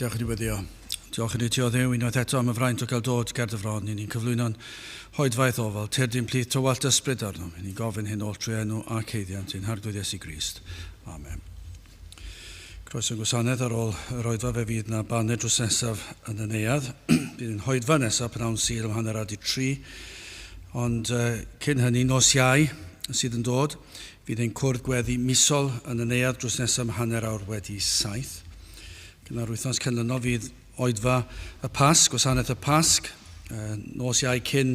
Dewch i ni weddio. Diolch i ni ti o Dduw unwaith eto am y fraint o gael dod ger dy fron. Ni'n cyflwyno'n hoedfaeth ofal, tyrd i'n plith tywallt ysbryd arnom. Ni'n gofyn hyn oll trwy enw ac haeddiant ein Harglwydd Iesu Grist. Amen. Croeso gwasanaeth ar ôl yr oedfa fe fydd na baned drws nesaf yn y neuadd. Bydd yn hoedfa nesaf pnawn Sul am 3:30. Ond cyn hynny, nos Iau sydd yn dod, fydd ein cwrdd gweddi misol yn y neuadd drws nesaf am 7:30. Gyda'r wythnos canlynol fydd oedfa y Pasg, gwasanaeth y Pasg, nos Iau cyn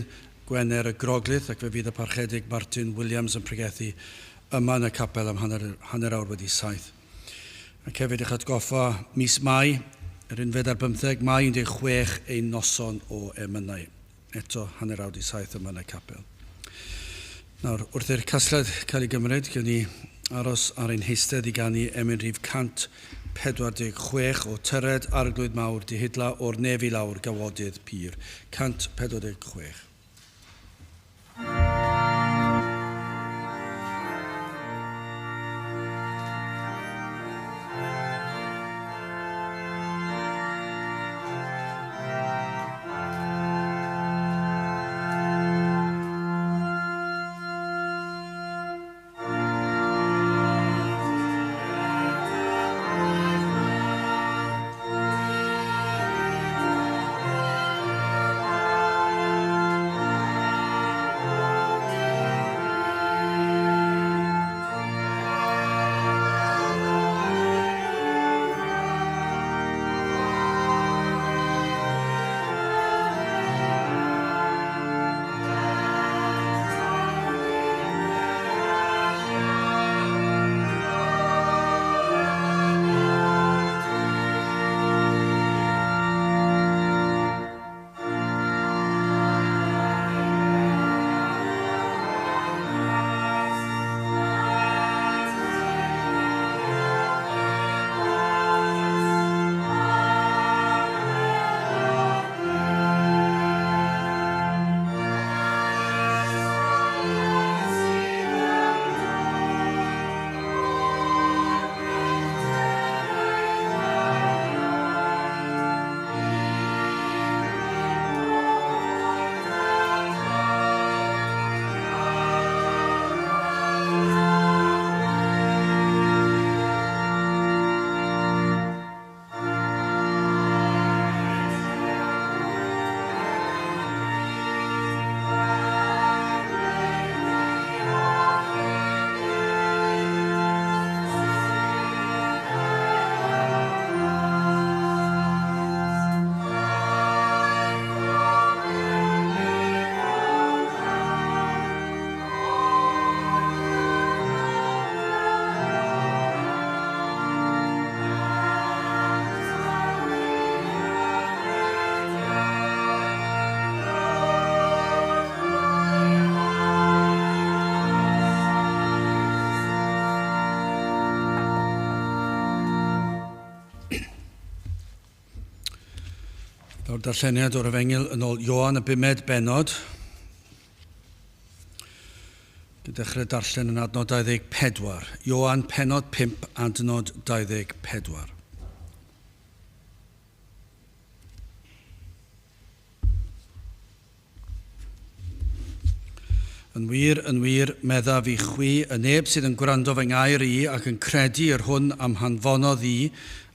Gwener y Groglith, ac fe fydd y Parchedig Martin Williams yn pregethu yma yn y capel am 7:30. Ac hefyd eich atgoffa mis Mai, yr 11, Mai 16, ein noson o emynau. Eto, 6:30 yma yn y capel. Nawr, wrth i'r casgliad cael ei gymryd, gewn ni aros ar ein heistedd i ganu emyn rhif 146 o Tyred Arglwydd Mawr Dihidla o'r Nef i Lawr Gawodydd Pur. 146. Daw'r darlleniad o'r Efengyl yn ôl Ioan y bumed bennod. Dwi'n dechrau darllen yn adnod 24. Ioan pennod 5, adnod 24. Yn wir, yn wir, meddaf i chwi, y neb sydd yn gwrando fy ngair i ac yn credu yr hwn am hanfonodd i,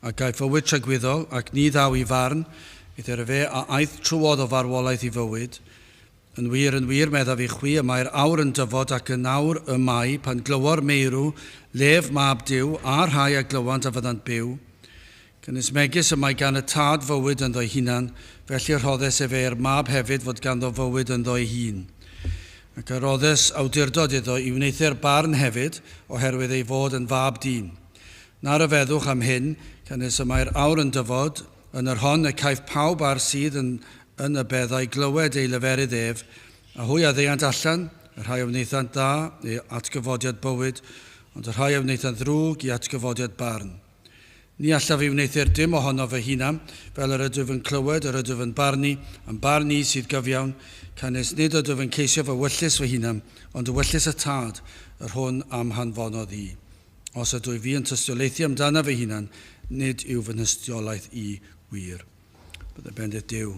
a gaiff fywyd tragwyddol, ac ni ddaw i farn, eithr efe a aeth trwodd o farwolaeth i fywyd. Yn wir, yn wir, meddaf i chwi, y mae'r awr yn dyfod, ac yn awr y mae, pan glywo'r meirw lef Mab Duw, a'r rhai a glywant a fyddant byw. Canys megis y mae gan y Tad fywyd ynddo'i hunan, felly y rhoddes efe i'r Mab hefyd fod ganddo fywyd ynddo ei hun. Ac a roddes awdurdod iddo i wneuthur barn hefyd, oherwydd ei fod yn fab dyn. Na ryfeddwch am hyn, canys y mae'r awr yn dyfod, yn yr hon y caiff pawb a'r sydd yn yn y beddau glywed ei leferydd ef, a hwy a ddeuant allan, y rhai a wnaethant dda i atgyfodiad bywyd, ond y rhai a wnaethant ddrwg i atgyfodiad barn. Ni allaf i wneuthur dim ohonof fy hunan, fel yr ydwyf yn clywed, yr ydwyf yn barnu, a'm barn i sydd gyfiawn, canys nid ydwyf yn ceisio fy wyllys fy hunan, ond ewyllys y Tad, yr hwn a'm hanfonodd i. Os ydwyf fi yn tystiolaethu amdanaf fy hunan, nid yw fy nhystiolaeth i wir. Bydde bendith Duw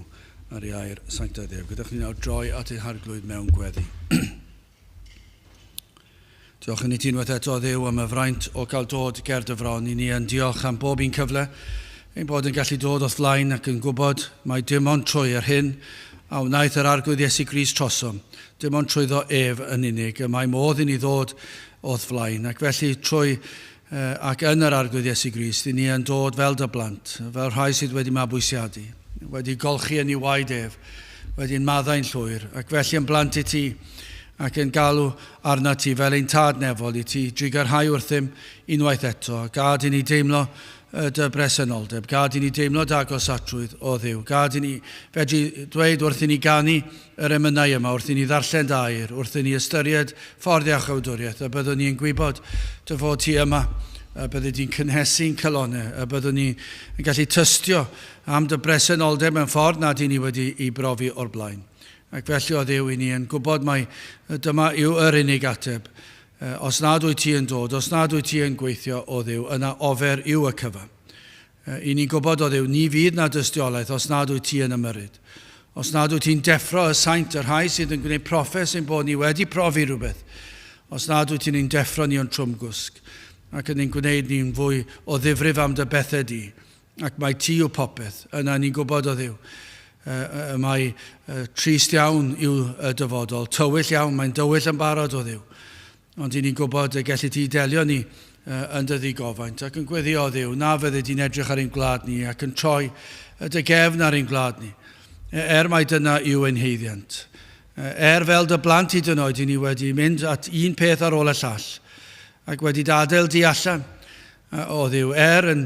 ar ei air sanctaidd ef. Gadewch ni nawr droi at ein harglwydd mewn gweddi. Diolch yn i ti unwaith eto, Dduw, am y fraint o gael dod ger dy fron. I ni yn diolch am bob un cyfle ein bod yn gallu dod o'th flaen ac yn gwybod mai dim ond trwy yr hyn a wnaeth yr Arglwydd Iesu Grist trosom, dim ond trwyddo ef yn unig, y mae modd i ni ddod o'th flaen. Ac felly trwy ac yn yr Arglwydd Iesu Grist, i ni yn dod fel dy blant, fel rhai sydd wedi mabwysiadu, wedi golchi yn ei waed ef, wedi'n maddau'n llwyr, ac felly yn blant i ti, ac yn galw arna ti fel ein tad nefol i ti drugarhau wrthym unwaith eto. Gad i ni deimlo dy bresenoldeb, gad i ni deimlo dy agosatrwydd o Dduw, gad i ni fedru dweud wrth i ni ganu yr emynau yma, wrth i ni ddarllen dy air, wrth i ni ystyried ffordd iachawdwriaeth, y byddwn ni yn gwybod dy fod ti yma, y byddi di'n cynhesu'n calonnau, y byddwn ni yn gallu tystio am dy bresenoldeb mewn ffordd nad i ni wedi ei brofi o'r blaen. Ac felly, o Dduw, i ni yn gwybod mai dyma yw yr unig ateb. Os nad wyt ti yn dod, os nad wyt ti yn gweithio, o Dduw, yna ofer yw y cyfan. I ni'n gwybod, o Dduw, ni fydd na dystiolaeth os nad wyt ti yn ymyrryd. Os nad wyt ti'n deffro y saint, y rhai sydd yn gwneud proffes ein bod ni wedi profi rhywbeth, os nad wyt ti'n ein deffro ni o'n trwmgwsg, ac yn ein gwneud ni'n fwy o ddifrif am dy bethau di, ac mai ti yw popeth, yna ni'n gwybod, o Dduw, y mae trist iawn yw y dyfodol, tywyll iawn, mae'n dywyll yn barod, o Dduw. Ond i ni'n gwybod y gelli ti delio ni yn dy ddigofaint ac yn gweddio, o Dduw, na fyddi di'n edrych ar ein gwlad ni ac yn troi dy gefn ar ein gwlad ni, er mai dyna yw ein haeddiant. Er fel dy blant hyd yn oed i ni wedi mynd at un peth ar ôl y llall ac wedi dy adael di allan, o Dduw, er yn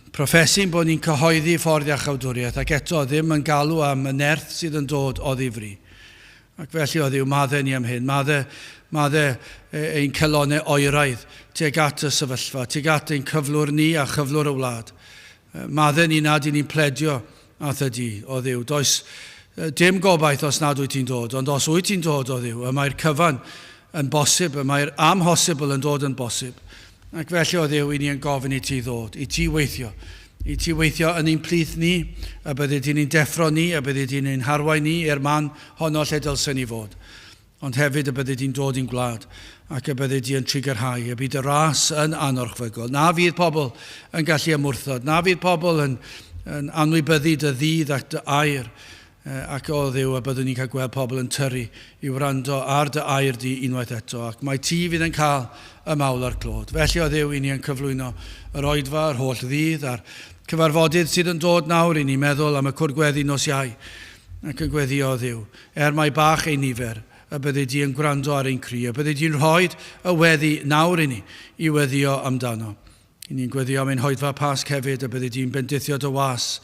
proffesu'n bod ni'n cyhoeddi ffordd iachawdwriaeth ac eto ddim yn galw am y nerth sydd yn dod o ddifri. Ac felly, o Dduw, maddau ni am hyn, maddau ein calonnau oeraidd tuag at y sefyllfa, tuag at ein cyflwr ni a chyflwr y wlad. Maddau ni nad i ni'n pledio atat di, o Dduw. Does dim gobaith os nad wyt ti'n dod, ond os wyt ti'n dod, o Dduw, y mae'r cyfan yn bosib, y mae'r amhosibl yn dod yn bosib. Ac felly, o Dduw, i ni yn gofyn i ti ddod, i ti weithio, i ti weithio yn ein plith ni, y byddi di'n ein deffro ni, y byddi di'n ein harwain ni i'r man honno lle dylsen ni fod. Ond hefyd y byddi di'n dod i'n gwlad ac y byddi di yn trugarhau, y bydd y ras yn anorchfygol. Na fydd pobl yn gallu ymwrthod, na fydd pobl yn anwybyddu dy ddydd ac dy air, ac o Dduw, y byddwn ni'n cael gweld pobl yn tyrru i wrando ar dy air di unwaith eto, ac mai ti fydd yn cael y mawl a'r clod. Felly, o Dduw, i ni yn cyflwyno yr oedfa, yr holl ddydd, a'r cyfarfodydd sydd yn dod nawr i ni meddwl am y cwrdd gweddi nos Iau, ac yn gweddio, o Dduw, er mai bach ein nifer, y byddi di yn gwrando ar ein cri, y byddi di'n rhoi y weddi nawr i ni i weddio amdano. I ni'n gweddio am ein hoedfa Pasg hefyd, y byddi di'n bendithio dy was,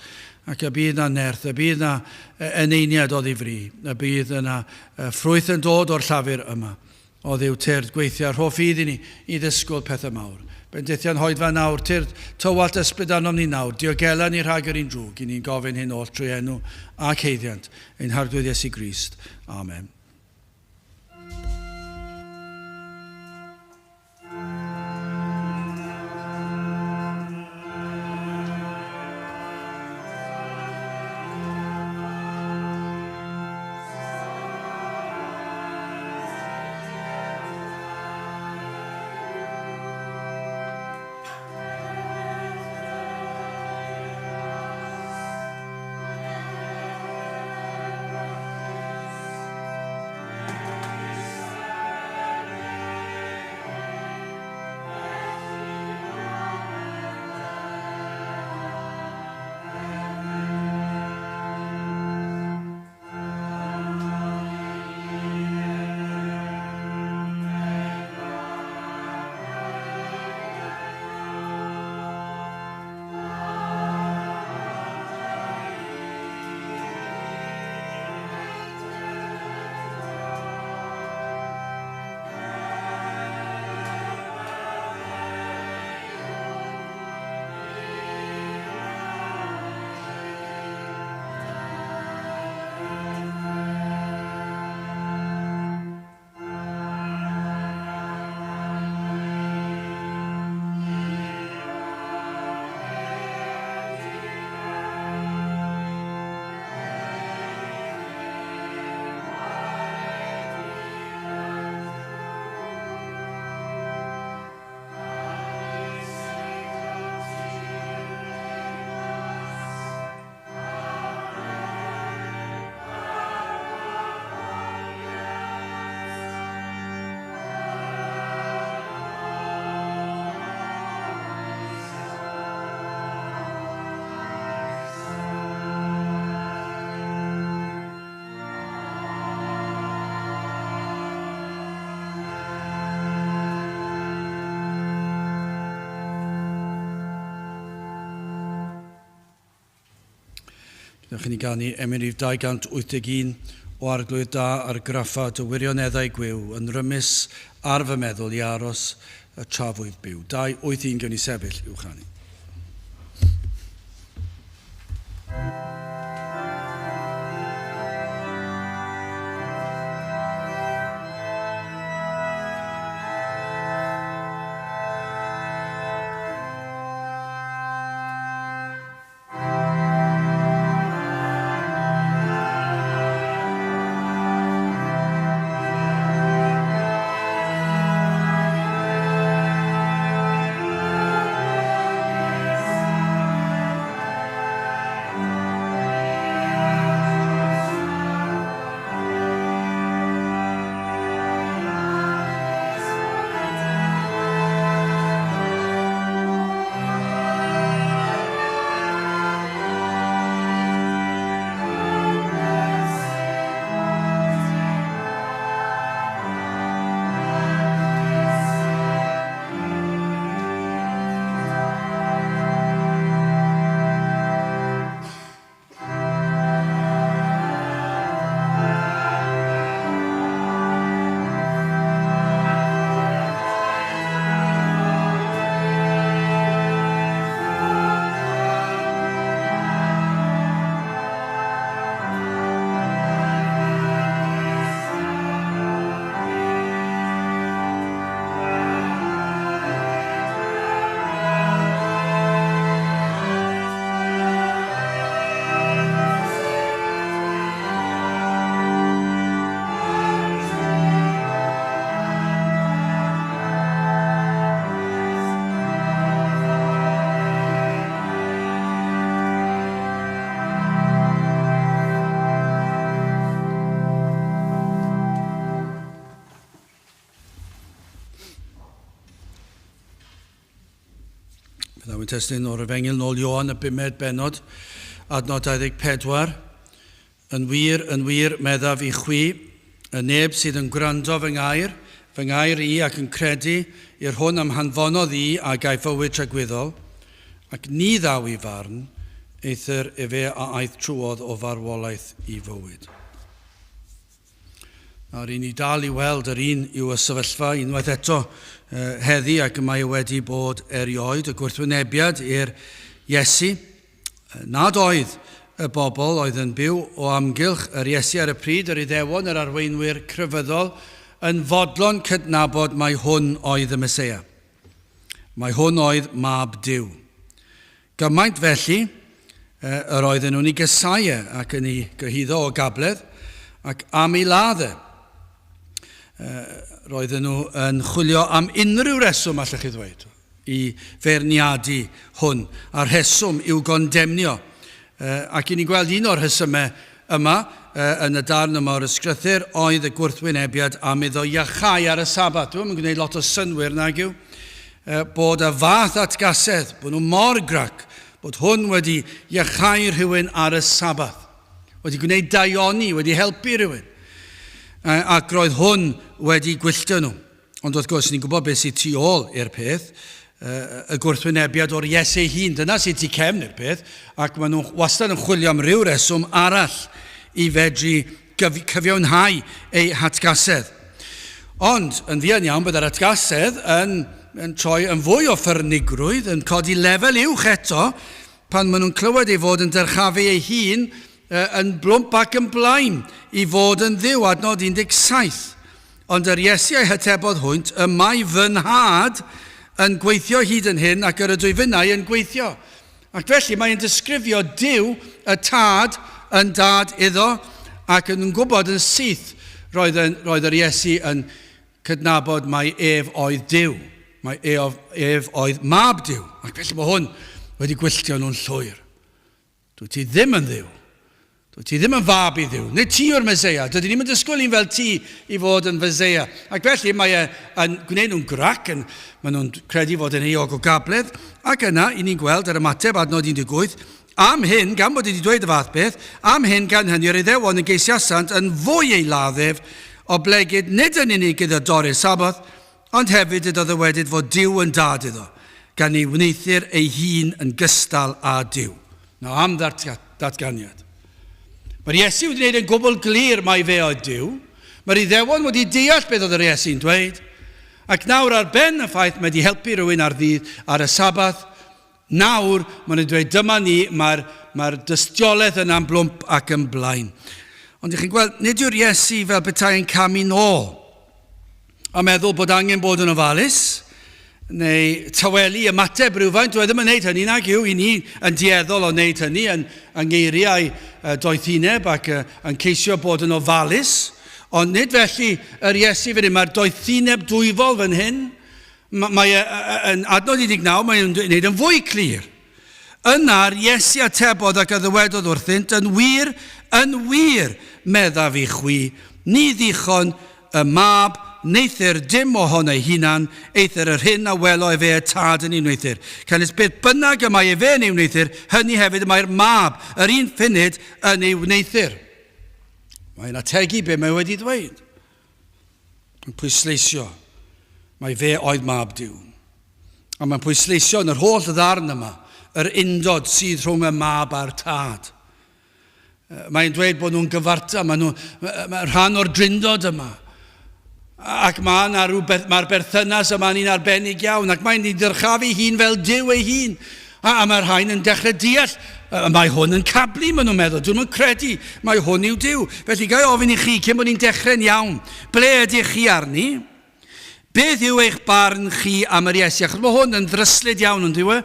ac y bydd na nerth, y bydd na eneiniad o ddifri, y bydd yna ffrwyth yn dod o'r llafur yma. O Dduw, tyrd, gweithia, rho ffydd i ni i ddisgwyl pethau mawr. Bendithia'n hoedfa nawr, tyrd, tywallt ysbryd arnom ni nawr, diogela ni rhag yr un drwg, i ni'n gofyn hyn oll trwy enw ac haeddiant ein Harglwydd Iesu Grist. Amen. Gwnewch i ni ganu emyn rhif 281 o Arglwydd da argraffa dy wirioneddau gwiw yn rymus ar fy meddwl i aros y tra fwyf byw. 281 gewn ni sefyll i'w chanu. Fe ddaw ein testun o'r Efengyl nôl Ioan y bumed bennod, adnod 24. Yn wir, yn wir, meddaf i chwi, y neb sydd yn gwrando fy ngair, fy ngair i ac yn credu i'r hwn am hanfonodd i a gaiff fywyd tragwyddol, ac ni ddaw i farn, eithr efe a aeth trwodd o farwolaeth i fywyd. Nawr, i ni dal i weld yr un yw y sefyllfa unwaith eto heddi ac y mae wedi bod erioed, y gwrthwynebiad i'r Iesu, nad oedd y bobl oedd yn byw o amgylch yr Iesu ar y pryd, yr Iddewon, yr arweinwyr crefyddol, yn fodlon cydnabod mai hwn oedd y Meseia. Mai hwn oedd Mab Duw. Gymaint felly, yr oedden nhw'n ei gysau e ac yn ei gyhuddo o gabledd ac am ei ladd e. Roedden nhw yn chwilio am unrhyw reswm, allech chi ddweud, i feirniadu hwn, a rheswm i'w gondemnio. Ac i ni'n gweld un o'r rhesymau yma yn y darn yma o'r ysgrythur oedd y gwrthwynebiad am iddo iachau ar y Sabath. Dwi'n yn gwneud lot o synnwyr nag yw bod y fath atgasedd, bod nhw mor grac, bod hwn wedi iachau rhywun ar y Sabath, wedi gwneud daioni, wedi helpu rhywun. Ac roedd hwn wedi gwylltio nhw. Ond wrth gwrs, ni'n gwybod beth sydd tu ôl i'r peth, y gwrthwynebiad o'r Iesu ei hun. Dyna sydd tu cefn i'r peth, ac maen nhw wastad yn chwilio am ryw reswm arall i fedru cyfiawnhau eu hatgasedd. Ond, yn fuan iawn, byddai'r atgasedd yn, yn troi yn fwy o ffyrnigrwydd, yn codi lefel uwch eto, pan maen nhw'n clywed ei fod yn dyrchafu ei hun yn blwmp ac yn blaen i fod yn dduw, adnod 17. Ond yr Iesu a'i hatebodd hwynt, y mae fy nhad yn gweithio hyd yn hyn ac yr ydw i finnau yn gweithio. Ac felly mae'n disgrifio Duw y Tad yn dad iddo ac yn gwybod yn syth roedd, yn, roedd yr Iesu yn cydnabod mai ef oedd Duw, mai ef, ef oedd mab Duw. Ac felly mae hwn wedi gwylltio nhw'n llwyr. Dwyt ti ddim yn Dduw. Dwyt ti ddim yn fab i Dduw. Nid ti yw'r Meseia. Dydyn ni'n disgwyl un fel ti i fod yn Feseia. Ac felly mae e yn gwneud nhw'n grac, yn, maen nhw'n credu fod yn euog o gabledd. Ac yna, i ni'n gweld yr ymateb adnod 18, am hyn, gan bod wedi dweud y fath beth, am hyn gan hynny yr Iddewon yn geisiasant yn fwy ei ladd ef, oblegid nid yn unig iddo dorri'r Saboth, Ond hefyd iddo ddywedyd fod Duw yn dad iddo, gan ei wneuthur ei hun yn gystal â Duw. Nawr am ddatganiad. Mae'r Iesu wedi gwneud yn gwbl glir mai fe oedd Duw. Mae'r Iddewon wedi deall beth oedd yr Iesu'n dweud. Ac nawr ar ben y ffaith mae wedi helpu rhywun ar ddydd ar y Sabath, nawr maen nhw'n dweud dyma ni, mae'r mae dystiolaeth yna'n blwmp ac yn blaen. Ond ych chi'n gweld, nid yw'r Iesu fel petai yn camu nôl a meddwl bod angen bod yn ofalus, neu tawelu ymateb rhywfaint. Dwi e ddim yn wneud hynny nag yw, i ni yn dueddol o wneud hynny yn, yng ngeiriau doethineb ac yn ceisio bod yn ofalus. Ond nid felly yr Iesu fan hyn, mae'r doethineb dwyfol fan hyn. Mae yn adnod 19, mae'n gwneud yn fwy clir. Yna'r Iesu atebodd ac a ddywedodd wrthynt, Yn wir, yn wir, meddaf i chwi, ni ddichon y mab wneuthur dim ohono ei hunan, eithr yr hyn a welo efe y tad yn ei wneuthur. Canys beth bynnag y mae efe yn ei wneuthur, hynny hefyd y mae'r mab, yr un ffunud, yn ei wneuthur. Mae'n ategu be mae wedi ddweud. Mae'n pwysleisio mai fe oedd mab Duw. A mae'n pwysleisio yn yr holl ddarn yma yr undod sydd rhwng y mab a'r tad. Mae'n dweud bod nhw'n gyfartal, maen nhw'n rhan o'r drindod yma. Ac mae yna rhywbeth, mae'r berthynas yma'n un arbennig iawn, ac mae'n ei ddyrchafu hun fel Duw ei hun. A, a mae'r rhain yn dechrau deall, mae hwn yn cablu, maen nhw'n meddwl, dyn nhw'n credu mae hwn yw Duw. Felly, ga i ofyn i chi, cyn bod ni'n dechrau'n iawn, ble ydych chi arni? Beth yw eich barn chi am yr Iesu? Achos mae hwn yn ddryslyd iawn, yn dyw e?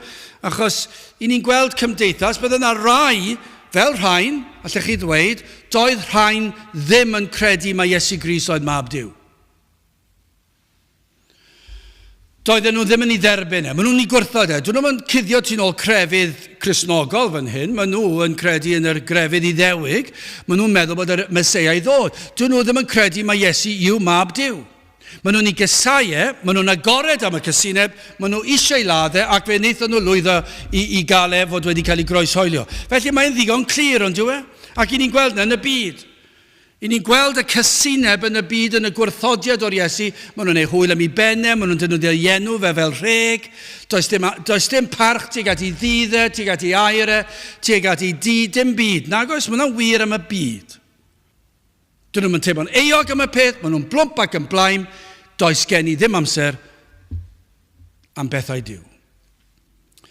Achos i ni'n gweld cymdeithas, bydde yna rai, fel rhain, allech chi ddweud, doedd rhain ddim yn credu mai Iesu Grist oedd Mab Duw. Doedden nhw ddim yn ei dderbyn e. Maen nhw'n ei gwrthod e. Dyn nhw'n cuddio tu nôl crefydd Cristnogol fan hyn. Maen nhw yn credu yn yr grefydd Iddewig. Maen nhw'n meddwl bod yr Meseia i ddod. Dyn nhw ddim yn credu mai Iesu yw mab Duw. Maen nhw'n ei gysau e, maen nhw'n agored am y cysineb, maen nhw eisiau ei ladd e, ac fe wnaethon nhw lwyddo i, i gael e fod wedi cael ei groeshoelio. Felly mae'n ddigon clir, ond dyw e? Ac i ni'n gweld yna yn y byd. I ni'n gweld y cysineb yn y byd yn y gwrthodiad o'r Iesu, maen nhw'n ei hwyl am ei benne, maen nhw'n defnyddio ei enw fe fel rheg, does dim, does dim parch tuag at ei ddydd e, tuag at ei air e, tuag at ei di, dim byd. Nag oes, mae hwnna'n wir am y byd. Dyn nhw'n teimlo'n euog am y peth, maen nhw'n blwmp ac yn blaen, does gen i ddim amser am bethau Duw.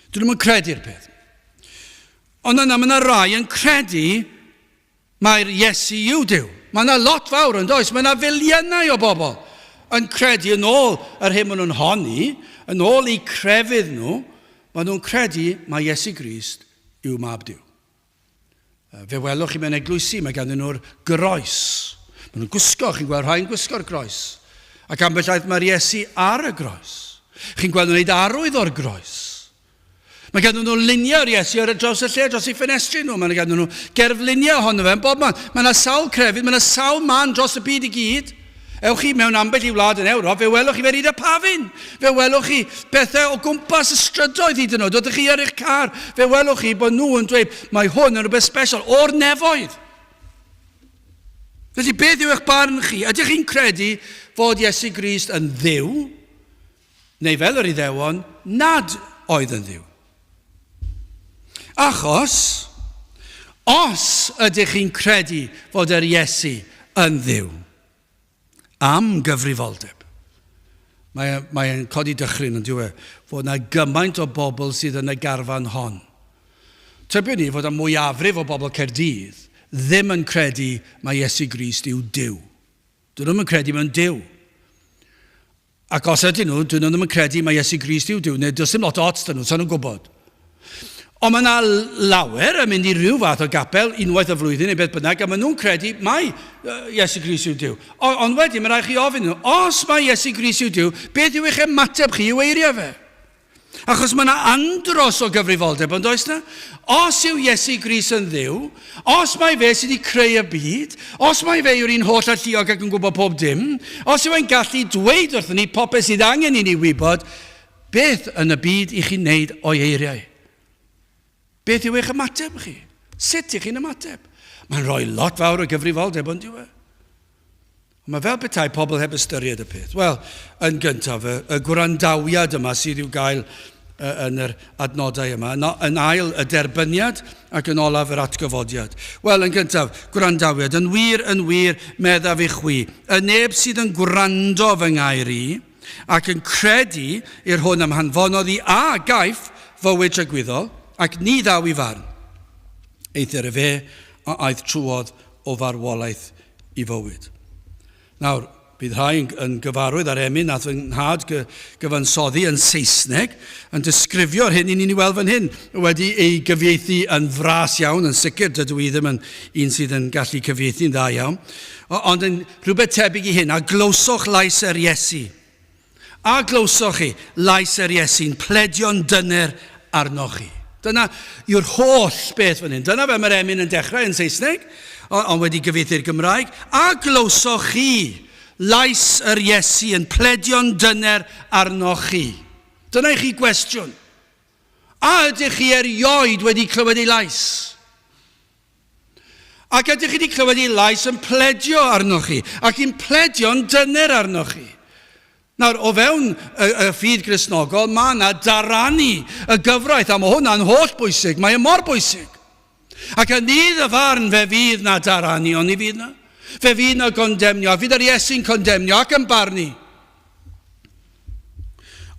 Dyn nhw'n credu'r peth. Ond yna mae yna rai yn credu Mae'r Iesu yw Duw. Mae yna lot fawr yn does? Mae yna filiynau o bobl yn credu yn ôl yr hyn maen nhw'n honni, yn ôl eu crefydd nhw, maen nhw'n credu mai Iesu Grist yw Mab Duw. Fe welwch chi mewn eglwysi, mae ganddyn nhw'r groes. Maen nhw'n gwisgo, chi'n gweld rhai'n gwisgo'r groes. Ac ambell waith mae'r Iesu ar y groes. Chi'n gweld nhw'n gwneud arwydd o'r groes. Mae ganddyn nhw luniau o'r Iesu ar y draws y lle, dros eu ffenestri nhw. Mae ganddyn nhw gerfluniau ohono fe yn bob man. Mae yna sawl crefydd, mae yna sawl man dros y byd i gyd. Ewch chi mewn ambell i wlad yn Ewrop, fe welwch chi fe'r hyd y pafin. Fe welwch chi bethau o gwmpas y strydoedd hyd yn oed. Oeddech chi ar eich car, fe welwch chi bod nhw yn dweud, mae hwn yn rhywbeth special o'r nefoedd. Felly beth yw eich barn chi? Ydych chi'n credu fod Iesu Grist yn Dduw? Neu fel yr Iddewon, nad oedd yn Dduw. Achos, os ydych chi'n credu fod yr Iesu yn Dduw, am gyfrifoldeb, mae, mae'n codi dychryn yn dyw e, fod yna gymaint o bobl sydd yn y garfan hon. Tybiwn i fod y mwyafrif o bobl Caerdydd ddim yn credu mai Iesu Grist yw Duw. Dyn nhw'm yn credu mewn Duw. Ac os ydyn nhw, dyn nhw ddim yn credu mai Iesu Grist yw Duw, neu does dim lot o ots 'da nhw, sa nhw'n gwybod. Ond mae yna lawer yn mynd i ryw fath o gapel unwaith y flwyddyn neu beth bynnag, a maen nhw'n credu mai Iesu Grist yw Duw. Ond wedyn, mae rhaid chi ofyn nhw, os mai Iesu Grist yw Duw, beth yw eich ymateb chi i'w eiriau fe? Achos mae yna andros o gyfrifoldeb, ond oes na? Os yw Iesu Grist yn Dduw, os mai fe sydd wedi creu y byd, os mai fe yw'r un holl alluog ac yn gwybod pob dim, os yw e'n gallu dweud wrthon ni popeth sydd angen i ni wybod, beth yn y byd i chi'n wneud o'i eiriau? Beth yw eich ymateb chi? Sut ych chi'n ymateb? Mae'n rhoi lot fawr o gyfrifoldeb, ond yw e? Ond mae fel petai pobl heb ystyried y peth. Wel, yn gyntaf, y, y gwrandawiad yma sydd i'w gael yn yr adnodau yma. Yn, yn ail, y derbyniad ac yn olaf yr atgyfodiad. Wel, yn gyntaf, gwrandawiad. Yn wir, yn wir, meddaf i chwi, y neb sydd yn gwrando fy ngair i, ac yn credu i'r hwn am hanfonodd i a gaiff fywyd tragwyddol, ac ni ddaw i farn. Eithr efe a aeth trwodd o farwolaeth i fywyd. Nawr, bydd rhai yn, yn gyfarwydd â'r emyn nath fy nhad gy, gyfansoddi yn Saesneg, yn disgrifio'r hyn i ni'n ei weld fan hyn, wedi ei gyfieithu yn fras iawn, yn sicr dydw i ddim yn un sydd yn gallu cyfieithu'n dda iawn, ond yn rhywbeth tebyg i hyn, a glywsoch lais yr Iesu. A glywsoch chi lais yr Iesu'n pledio'n dyner arnoch chi. Dyna yw'r holl beth fan hyn. Dyna fel mae'r emyn yn dechrau yn Saesneg, ond wedi gyfieithu'r Gymraeg. A glywsoch chi lais yr Iesu yn pledio'n dyner arnoch chi. Dyna i chi gwestiwn. A ydych chi erioed wedi clywed ei lais? Ac ydych chi wedi clywed ei lais yn pledio arnoch chi, ac yn pledio'n dyner arnoch chi? Nawr, o fewn y, y ffydd Gristnogol, mae yna daranu y gyfraith, a mae hwnna'n holl bwysig, mae e mor bwysig. Ac yn ddydd y farn fe fydd na daranu, ond ni fydd na. Fe fydd na gondemnio, a fydd yr Iesu'n condemnio ac yn barnu.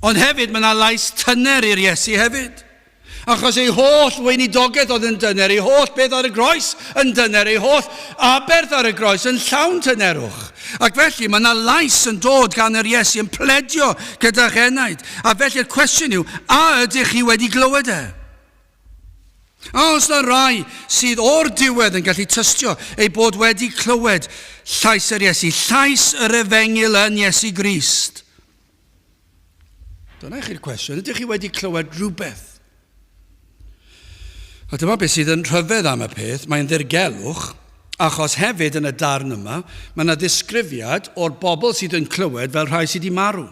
Ond hefyd, mae yna lais tyner i'r Iesu hefyd. Achos ei holl weinidogaeth oedd yn dyner, ei holl beth ar y groes yn dyner, ei holl aberth ar y groes yn llawn tynerwch. Ac felly mae yna lais yn dod gan yr Iesu yn pledio gyda'ch enaid. A felly'r cwestiwn yw, a ydych chi wedi glywed e? A oes na rai sydd o'r diwedd yn gallu tystio eu bod wedi clywed llais yr Iesu, llais yr efengyl yn Iesu Grist? Dyna i chi'r cwestiwn. Ydych chi wedi clywed rhywbeth? A dyma beth sydd yn rhyfedd am y peth, mae'n ddirgelwch, achos hefyd yn y darn yma, mae yna ddisgrifiad o'r bobl sydd yn clywed fel rhai sydd wedi marw.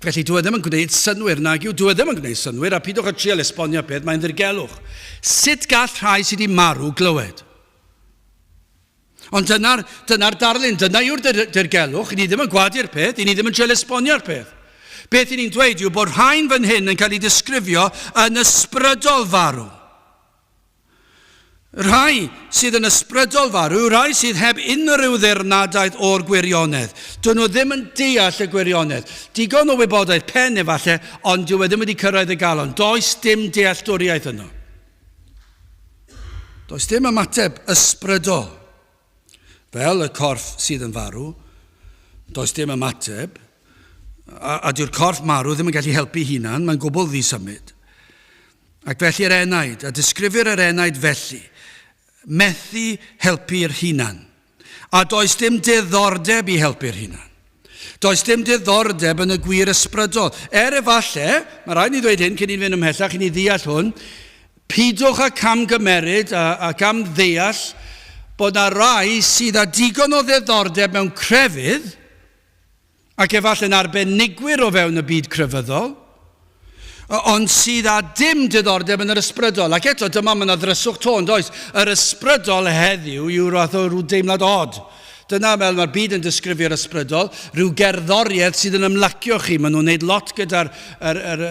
Felly dwi e ddim yn gwneud synwyr, nag yw, dwi e ddim yn gwneud synwyr, a pidwch â trial esbonio peth, mae'n ddirgelwch. Sut gall rhai sydd wedi marw glywed? Ond dyna'r dyna darlun, dyna yw'r dirgelwch, i ni ddim yn gwadu'r peth, i ni ddim yn trial esbonio'r peth. Beth i ni'n dweud yw bod rhain fan hyn yn cael ei disgrifio yn ysbrydol farw. Rhai sydd yn ysbrydol farw yw rhai sydd heb unrhyw ddirnadaeth o'r gwirionedd. Dyn nhw ddim yn deall y gwirionedd. Digon o wybodaeth pen efallai, ond dyw e ddim wedi cyrraedd y galon. Does dim dealltwriaeth yno. Does dim ymateb ysbrydol. Fel y corff sydd yn farw, does dim ymateb, a, a dyw'r corff marw ddim yn gallu helpu hunan, mae'n gwbl ddisymud. Ac felly'r enaid, a disgrifir yr enaid felly, methu helpu'r hunan. A does dim diddordeb i helpu'r hunan. Does dim diddordeb yn y gwir ysbrydol. Er efalle, mae rhaid ni ddweud hyn cyn i ni fynd ymhellach, i ni ddeall hwn, pidwch â camgymeryd a, ac am ddeall bod na rai sydd â digon o ddiddordeb mewn crefydd, ac efallai'n arbenigwyr o fewn y byd crefyddol, ond sydd â dim diddordeb yn yr ysbrydol. Ac eto, dyma mae yna ddryswch to, yn does? Yr ysbrydol heddiw yw rhath o rhyw deimlad od. Dyna fel mae'r byd yn disgrifio'r ysbrydol, rhyw gerddoriaeth sydd yn ymlacio chi. Maen nhw'n gwneud lot gyda'r yr, yr,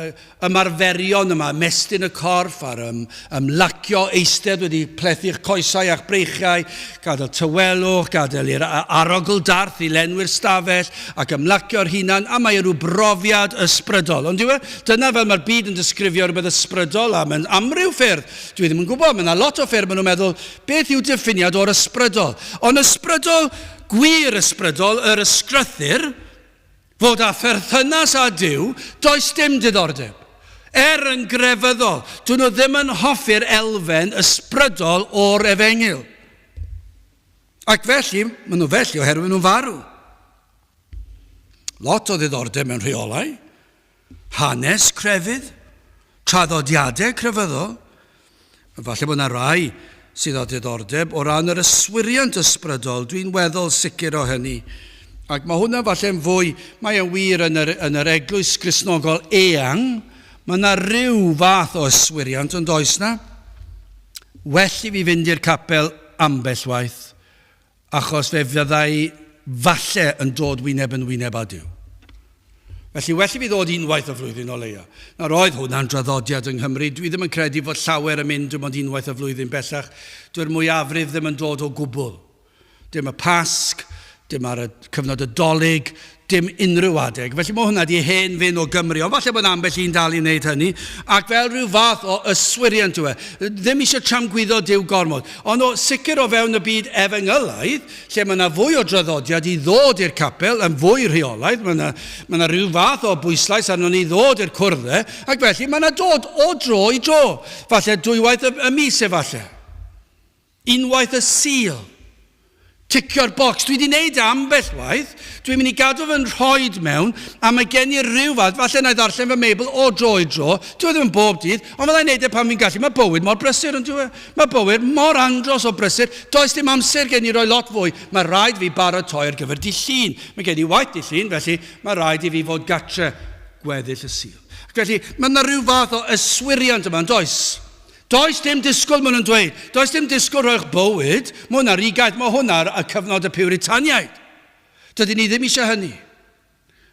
ymarferion yma, ymestyn y corff a'r ym, ymlacio, eistedd wedi plethu'ch coesau a'ch breichiau, gadael tawelwch, gadael i'r arogl darth i lenwi'r stafell ac ymlacio'r hunan, a mae rhyw brofiad ysbrydol. Ond yw e? Dyna fel mae'r byd yn disgrifio rhywbeth ysbrydol, a mewn amryw ffyrdd. Dwi ddim yn gwybod, mae yna lot o ffyrdd maen nhw'n meddwl, beth yw diffiniad o'r ysbrydol? Ond ysbrydol, gwir ysbrydol, yr ysgrythur, Fod â pherthynas â Duw, does dim diddordeb. Er yn grefyddol, dyn nhw ddim yn hoffi'r elfen ysbrydol o'r efengyl. Ac felly, maen nhw felly oherwydd maen nhw'n farw. Lot o ddiddordeb mewn rheolau, hanes crefydd, traddodiadau crefyddol. Falle bod yna rai sydd â diddordeb o ran yr yswiriant ysbrydol, dwi'n weddol sicr o hynny. Ac mae hwnna falle'n fwy, mae e'n wir yn yr, yn yr eglwys Gristnogol eang, mae yna ryw fath o yswiriant yn does na? Well i fi fynd i'r capel ambell waith, achos fe fyddai falle yn dod wyneb yn wyneb â Duw. Felly well i fi ddod unwaith y flwyddyn o leia. Nawr oedd hwnna'n draddodiad yng Nghymru, dwi ddim yn credu fod llawer yn mynd dim ond unwaith y flwyddyn bellach, dyw'r mwyafrif ddim yn dod o gwbl. Dim y Pasg, dim ar y cyfnod y Dolig, dim unrhyw adeg. Felly mae hwnna di hen fyn o Gymru, ond falle bod ambell un dal i wneud hynny, ac fel rhyw fath o yswiriant yw e. Ddim eisiau tramgwyddo Duw gormod. Ond o sicr o fewn y byd efengylaidd, lle mae yna fwy o draddodiad i ddod i'r capel yn fwy rheolaidd, mae yna, mae yna rhyw fath o bwyslais arnon ni ddod i'r cwrddau, ac felly mae yna dod o dro i dro. Falle dwywaith y, y mis efallai. Unwaith y Sul. Ticio'r bocs. Dwi wedi wneud e ambell waith. Dwi'n mynd i gadw fy nhroed mewn, a mae gen i ryw fath, falle na i ddarllen fy Meibl o dro i dro. Dyw e ddim yn bob dydd, ond fydda i'n wneud e pan fi'n gallu. Mae bywyd mor brysur, yn dyw e? Mae bywyd mor andros o brysur. Does dim amser gen i roi lot fwy. Mae rhaid fi baratoi ar gyfer dydd Llun. Mae gen i waith dydd Llun, felly mae rhaid i fi fod gatre gweddill y Sul. Ac felly, mae yna rhyw fath o yswiriant yma, yn does? Does dim disgwyl, maen nhw'n dweud. Does dim disgwyl rhoi'ch bywyd. Mae hwnna'n rhy gaeth. Mae hwnna ar y cyfnod y Piwritaniaid. Dydyn ni ddim eisiau hynny.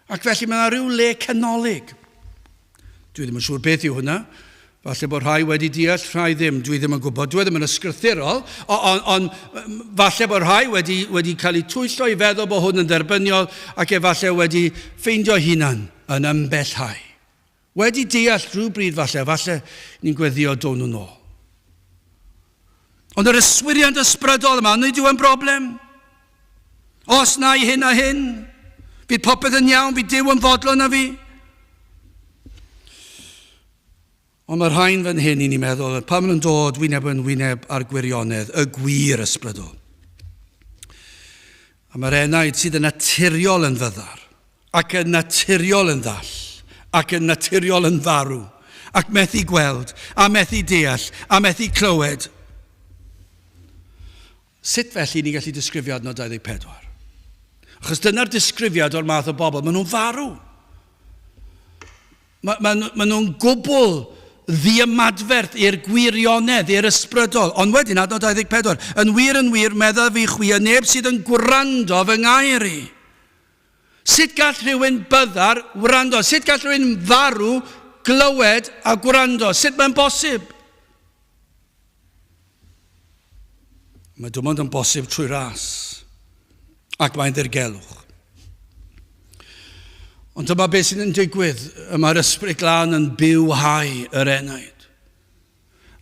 Ac felly mae yna rhyw le canolig. Dwi ddim yn siŵr beth yw hwnna. Falle bod rhai wedi deall, rhai ddim. Dwi ddim yn gwybod. Dwi e ddim yn ysgrythurol, ond on, falle bod rhai wedi, wedi cael eu twyllo i feddwl bod hwn yn dderbyniol ac efallai wedi ffeindio hunan yn ymbellhau. Wedi deall rhywbryd falle, falle ni'n gweddio down nhw'n ôl. Ond yr yswiriant ysbrydol yma, nid yw e'n broblem. Os na i hyn a hyn, fydd popeth yn iawn, fydd Duw yn fodlon â fi. Ond mae rhain fan hyn i ni meddwl, pan maen nhw'n dod wyneb yn wyneb â'r gwirionedd, y gwir ysbrydol. A mae'r enaid sydd yn naturiol yn fyddar, ac yn naturiol yn ddall, ac yn naturiol yn farw, ac methu gweld, a methu deall, a methu clywed. Sut felly ni'n gallu disgrifio adnod 24? Achos dyna'r disgrifiad o'r math o bobl. Maen nhw'n farw. Mae, ma, ma nhw'n gwbl ddiymadferth i'r gwirionedd, i'r ysbrydol. Ond wedyn, adnod 24, yn wir, yn wir, meddaf i chwi, y neb sydd yn gwrando fy ngair i. Sut gall rhywun byddar wrando? Sut gall rhywun farw glywed a gwrando? Sut mae'n bosib? Mae dim ond yn bosib trwy ras, ac mae'n ddirgelwch. Ond dyma beth sydd yn digwydd. Y mae'r Ysbryd Glân yn bywhau yr enaid.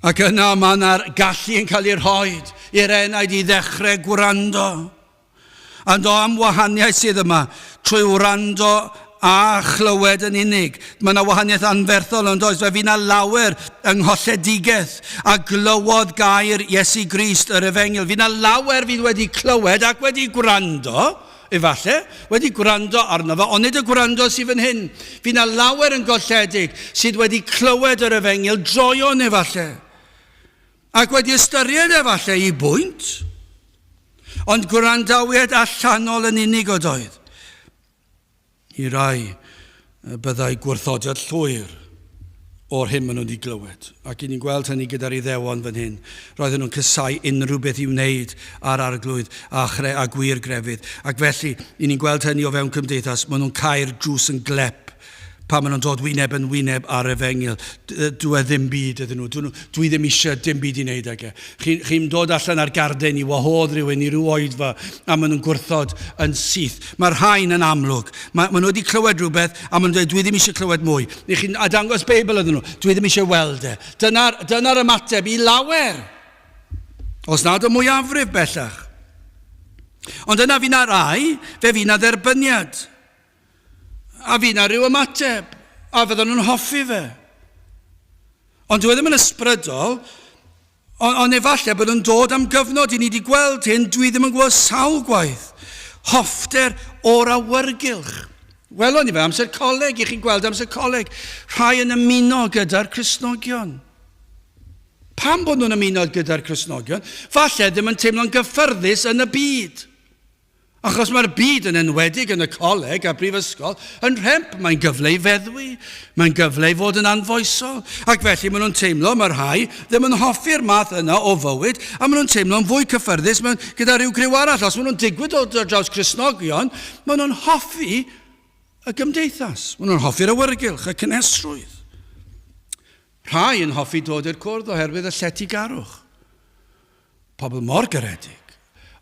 Ac yna mae yna'r gallu yn cael ei rhoi i'r enaid i ddechrau gwrando. Ond o am wahaniaeth sydd yma, trwy wrando a chlywed yn unig. Mae yna wahaniaeth anferthol yn does? Fe fu 'na lawer yng ngholledigaeth a glywodd gair Iesu Grist yr Efengyl. Fu 'na lawer fydd wedi clywed ac wedi gwrando, efalle, wedi gwrando arno fo, ond nid y gwrando sydd fan hyn. Fu 'na lawer yn golledig sydd wedi clywed yr Efengyl droeon efalle, ac wedi ystyried efalle i bwynt, ond gwrandawiad allanol yn unig oedd oedd. I rai, byddai gwrthodiad llwyr o'r hyn maen nhw wedi glywed. Ac i ni'n gweld hynny gyda'r Iddewon fan hyn. Roedden nhw'n cysau unrhyw beth i wneud â'r arglwydd a, chre, a gwir grefydd. Ac felly, i ni'n gweld hynny o fewn cymdeithas, maen nhw'n cau'r drws yn glep pan maen nhw'n dod wyneb yn wyneb â'r efengyl, dyw e ddim byd iddyn nhw. Dwi, dwi ddim eisiau dim byd i wneud ag e. Chi'n chi dod allan ar garden i wahodd rhywun i ryw oedfa a maen nhw'n gwrthod yn syth. Mae'r rhain yn amlwg. Mae, maen nhw wedi clywed rhywbeth a maen nhw'n dweud, dwi ddim eisiau clywed mwy. Neu chi'n dangos Beibl iddyn nhw, dwi ddim eisiau weld e. Dyna'r dyna ymateb i lawer. Os nad y mwyafrif bellach. Ond yna fi na rai, fe fi na dderbyniad. A fi na rhyw ymateb, a fydden nhw'n hoffi fe. Ond dwi e ddim yn ysbrydol, ond, on efallai bod nhw'n dod am gyfnod i ni wedi gweld hyn, dwi ddim yn gweld sawl gwaith. Hoffter o'r awyrgylch. Welon ni fe amser coleg, i chi'n gweld amser coleg, rhai yn ymuno gyda'r Cristnogion. Pam bod nhw'n ymuno gyda'r Cristnogion? Falle ddim yn teimlo'n gyffyrddus yn y byd. Achos mae'r byd, yn enwedig yn y coleg a'r brifysgol, yn rhemp. Mae'n gyfle i feddwi, mae'n gyfle i fod yn anfoesol. Ac felly maen nhw'n teimlo, mae rhai ddim yn hoffi'r math yna o fywyd, a maen nhw'n teimlo'n fwy cyffyrddus mewn, gyda rhyw griw arall. Os maen nhw'n digwydd dod ar draws Cristnogion, maen nhw'n hoffi y gymdeithas. Maen nhw'n hoffi'r awyrgylch, y cynhesrwydd. Rhai yn hoffi dod i'r cwrdd oherwydd y lletygarwch. Pobl mor garedig,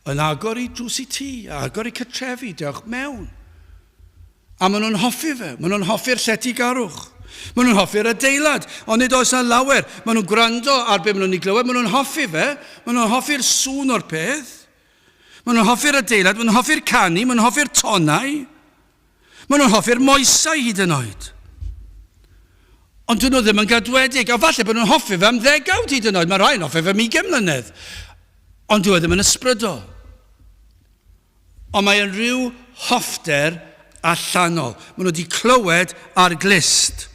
yn agor i drws i tŷ, agor i cytrefi, dewch mewn. A maen nhw'n hoffi fe, maen nhw'n hoffi'r lletygarwch. Maen nhw'n hoffi'r adeilad, ond nid oes yna lawer. Maen nhw'n gwrando ar be maen nhw'n ei glywed, maen nhw'n hoffi fe, maen nhw'n hoffi'r sŵn o'r peth. Maen nhw'n hoffi'r adeilad, maen nhw'n hoffi'r canu, maen nhw'n hoffi'r tonau. Maen nhw'n hoffi'r moesau hyd yn oed. Ond dyn nhw ddim yn gadwedig, a falle bod nhw'n hoffi fe am ddegawd hyd yn oed. Mae rhai yn hoffi fe am 20 mlynedd. Ond dyw e ddim yn ysbrydol. Ond mae yn rhyw hoffter allanol. Maen nhw wedi clywed ar glust.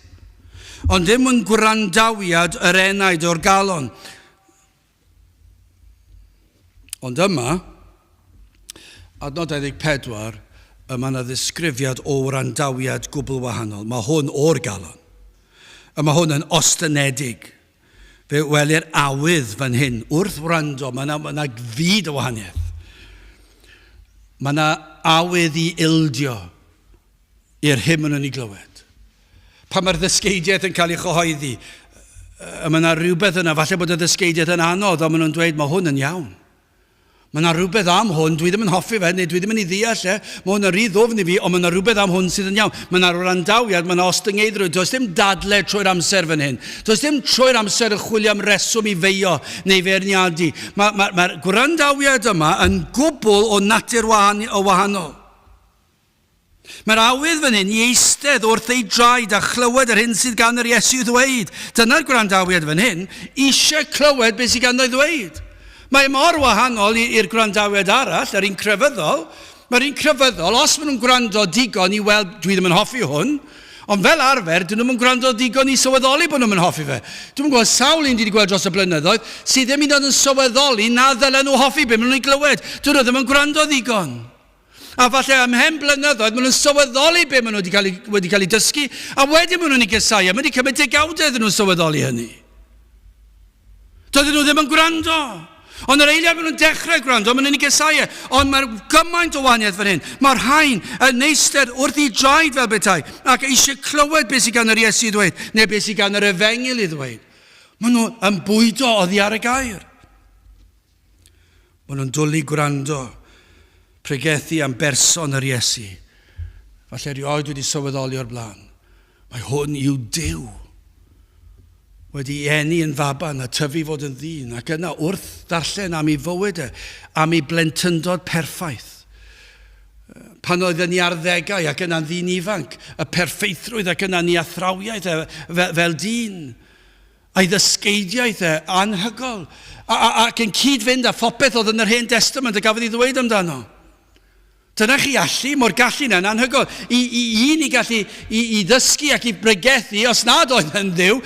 Ond ddim yn gwrandawiad yr enaid o'r galon. Ond yma, adnod 24, y mae yna ddisgrifiad o wrandawiad gwbl wahanol. Mae hwn o'r galon. Y mae hwn yn ostynedig. Fe welir awydd fan hyn wrth wrando. Mae yna, mae yna fyd o wahaniaeth. Mae yna awydd i ildio i'r hyn maen nhw'n ei glywed. Pan mae'r ddysgeidiaeth yn cael ei chyhoeddi, mae yna rhywbeth yna, falle bod y ddysgeidiaeth yn anodd, ond maen nhw'n dweud, mae hwn yn iawn. Mae yna rhywbeth am hwn, dwi ddim yn hoffi fe, neu dwi ddim yn ei ddeall e, mae hwn yn rhy ddwfn i fi, ond mae yna rhywbeth am hwn sydd yn iawn. Mae yna wrandawiad, mae yna ostyngeiddrwydd, does dim dadle trwy'r amser fan hyn. Does dim trwy'r amser yn chwilio am reswm i feio neu feirniadu. Mae'r ma, ma, ma gwrandawiad yma yn gwbl o natur wahan, o wahanol. Mae'r awydd fan hyn i eistedd wrth ei draed a chlywed yr hyn sydd gan yr Iesu i'w ddweud. Dyna'r gwrandawiad fan hyn, eisiau clywed beth sydd ganddo i ddweud. Mae mor wahanol i'r gwrandawiad arall, yr un crefyddol. Mae'r un crefyddol, os maen nhw'n gwrando digon i weld, dwi ddim yn hoffi hwn, ond fel arfer, dyn nhw'n gwrando digon i sylweddoli bod nhw'n hoffi fe. Dwi'n gweld sawl un dwi wedi gweld dros y blynyddoedd sydd ddim hyd yn oed yn sylweddoli na ddylen nhw hoffi beth maen nhw'n ei glywed. Dyn nhw ddim yn gwrando ddigon. A falle ymhen blynyddoedd maen nhw'n sylweddoli be maen nhw wedi cael ei, wedi cael ei dysgu, a wedyn maen nhw'n ei gysau, a mae wedi cymryd degawdau iddyn nhw sylweddoli hynny. Doedden nhw ddim yn gwrando. Ond yr eiliad maen nhw'n dechrau gwrando, maen nhw'n ei gysau. E. Ond mae'r gymaint o wahaniaeth fan hyn. Mae'r rhain yn eistedd wrth i draed fel bethau, ac eisiau clywed beth sydd gan yr Iesu i ddweud, neu beth sydd gan yr Efengyl i ddweud. Maen nhw yn bwydo oddi ar y gair. Maen nhw'n dwlu gwrando, pregethu am berson yr Iesu. Falle erioed wedi sylweddoli o'r blaen. Mae hwn yw Duw. Wedi eni yn faban a tyfu fod yn ddyn, ac yna wrth ddarllen am ei fywyd e, am ei blentyndod perffaith. Pan oedd yn ei arddegau ac yna'n ddyn ifanc, y perffeithrwydd ac yna'n ei athrawiaeth e, fel, fel dyn. A'i ddysgeidiaeth e, anhygoel, a, a, ac yn cyd-fynd â phopeth oedd yn yr Hen Destament y gafodd ei ddweud amdano. Dyna chi allu, mor gallu yna'n anhygoel, i, i un i gallu i, i ddysgu ac i bregethu, os nad oedd yn ddiw,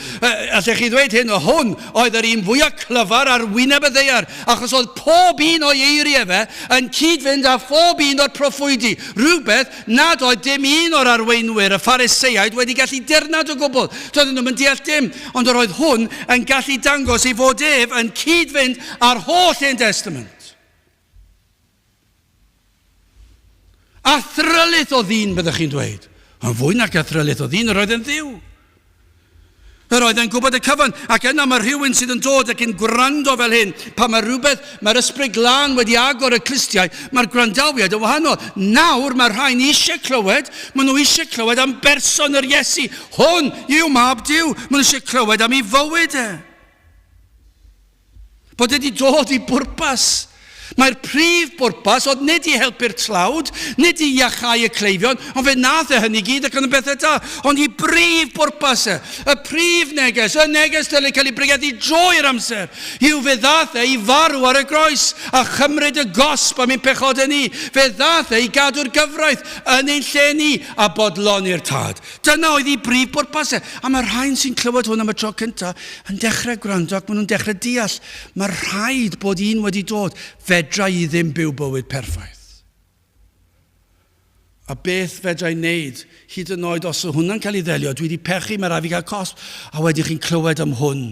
allech chi ddweud hyn, o hwn oedd yr un fwyaf clyfar ar wyneb y ddaear, achos oedd pob un o'i eiriau fe yn cyd-fynd â phob un o'r proffwydi, rhywbeth nad oedd dim un o'r arweinwyr, y Phariseiaid, wedi gallu dirnad o gwbl. Doedden nhw'm yn deall dim, ond yr oedd hwn yn gallu dangos ei fod ef yn cyd-fynd â'r holl Hen Destament. Athrylith o ddyn, byddwch chi'n dweud. Ond fwy nag athrylith o ddyn, yr oedd yn ddiw. Yr oedd e'n gwybod y cyfan, ac yna mae rhywun sydd yn dod ac yn gwrando fel hyn. Pan mae rhywbeth, mae'r ysbryd glân wedi agor y clustiau, mae'r gwrandawiad yn wahanol. Nawr mae rhain eisiau clywed, maen nhw eisiau clywed am berson yr Iesu. Hwn yw mab Duw. Maen nhw eisiau clywed am ei fywyd e. Bod e wedi dod i bwrpas. Mae'r prif bwrpas oedd nid i helpu'r tlawd, nid i iachau y cleifion, ond fe nath e hynny gyd ac yn y bethau da. Ond i brif bwrpas e, y prif neges, y neges dylai cael ei bregethu drwy'r amser, yw fe ddath e i farw ar y groes a chymryd y gosb am ein pechodau ni. Fe ddath e i gadw'r gyfraith yn ein lle ni a bodloni'r Tad. Dyna oedd ei brif bwrpas e. A mae'r rhain sy'n clywed hwn am y tro cyntaf yn dechrau gwrando ac maen nhw'n dechrau deall. Mae rhaid bod un wedi dod. Fedra i ddim byw bywyd perffaith. A beth fedra i wneud, hyd yn oed os yw hwnna'n cael ei ddelio, dwi wedi pechu, mae rhaid fi gael cosb. A wedi chi'n clywed am hwn,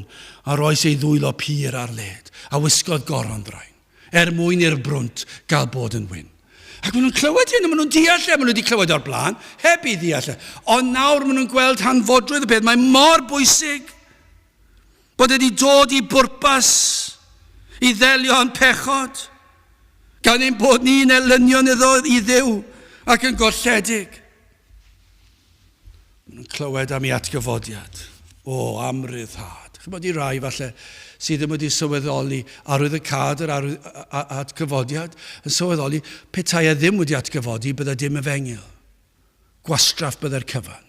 a roes ei ddwylo pur ar led, a wisgodd goron ddrain, er mwyn i'r brwnt gael bod yn wyn. Ac maen nhw'n clywed hyn, a maen nhw'n deall e, maen nhw wedi clywed o'r blaen, heb i ddeall e. Ond nawr maen nhw'n gweld hanfodrwydd y peth, mae mor bwysig bod e wedi dod i bwrpas i ddelio â'n pechod, gan ein bod ni'n elynion iddo i Dduw ac yn golledig. Maen nhw'n clywed am ei atgyfodiad. O, am ryddhad. Chymod i rai falle sydd ddim wedi sylweddoli arwyddocâd yr atgyfodiad, yn sylweddoli petai e ddim wedi atgyfodi, bydde dim efengyl. Gwastraff bydde'r cyfan.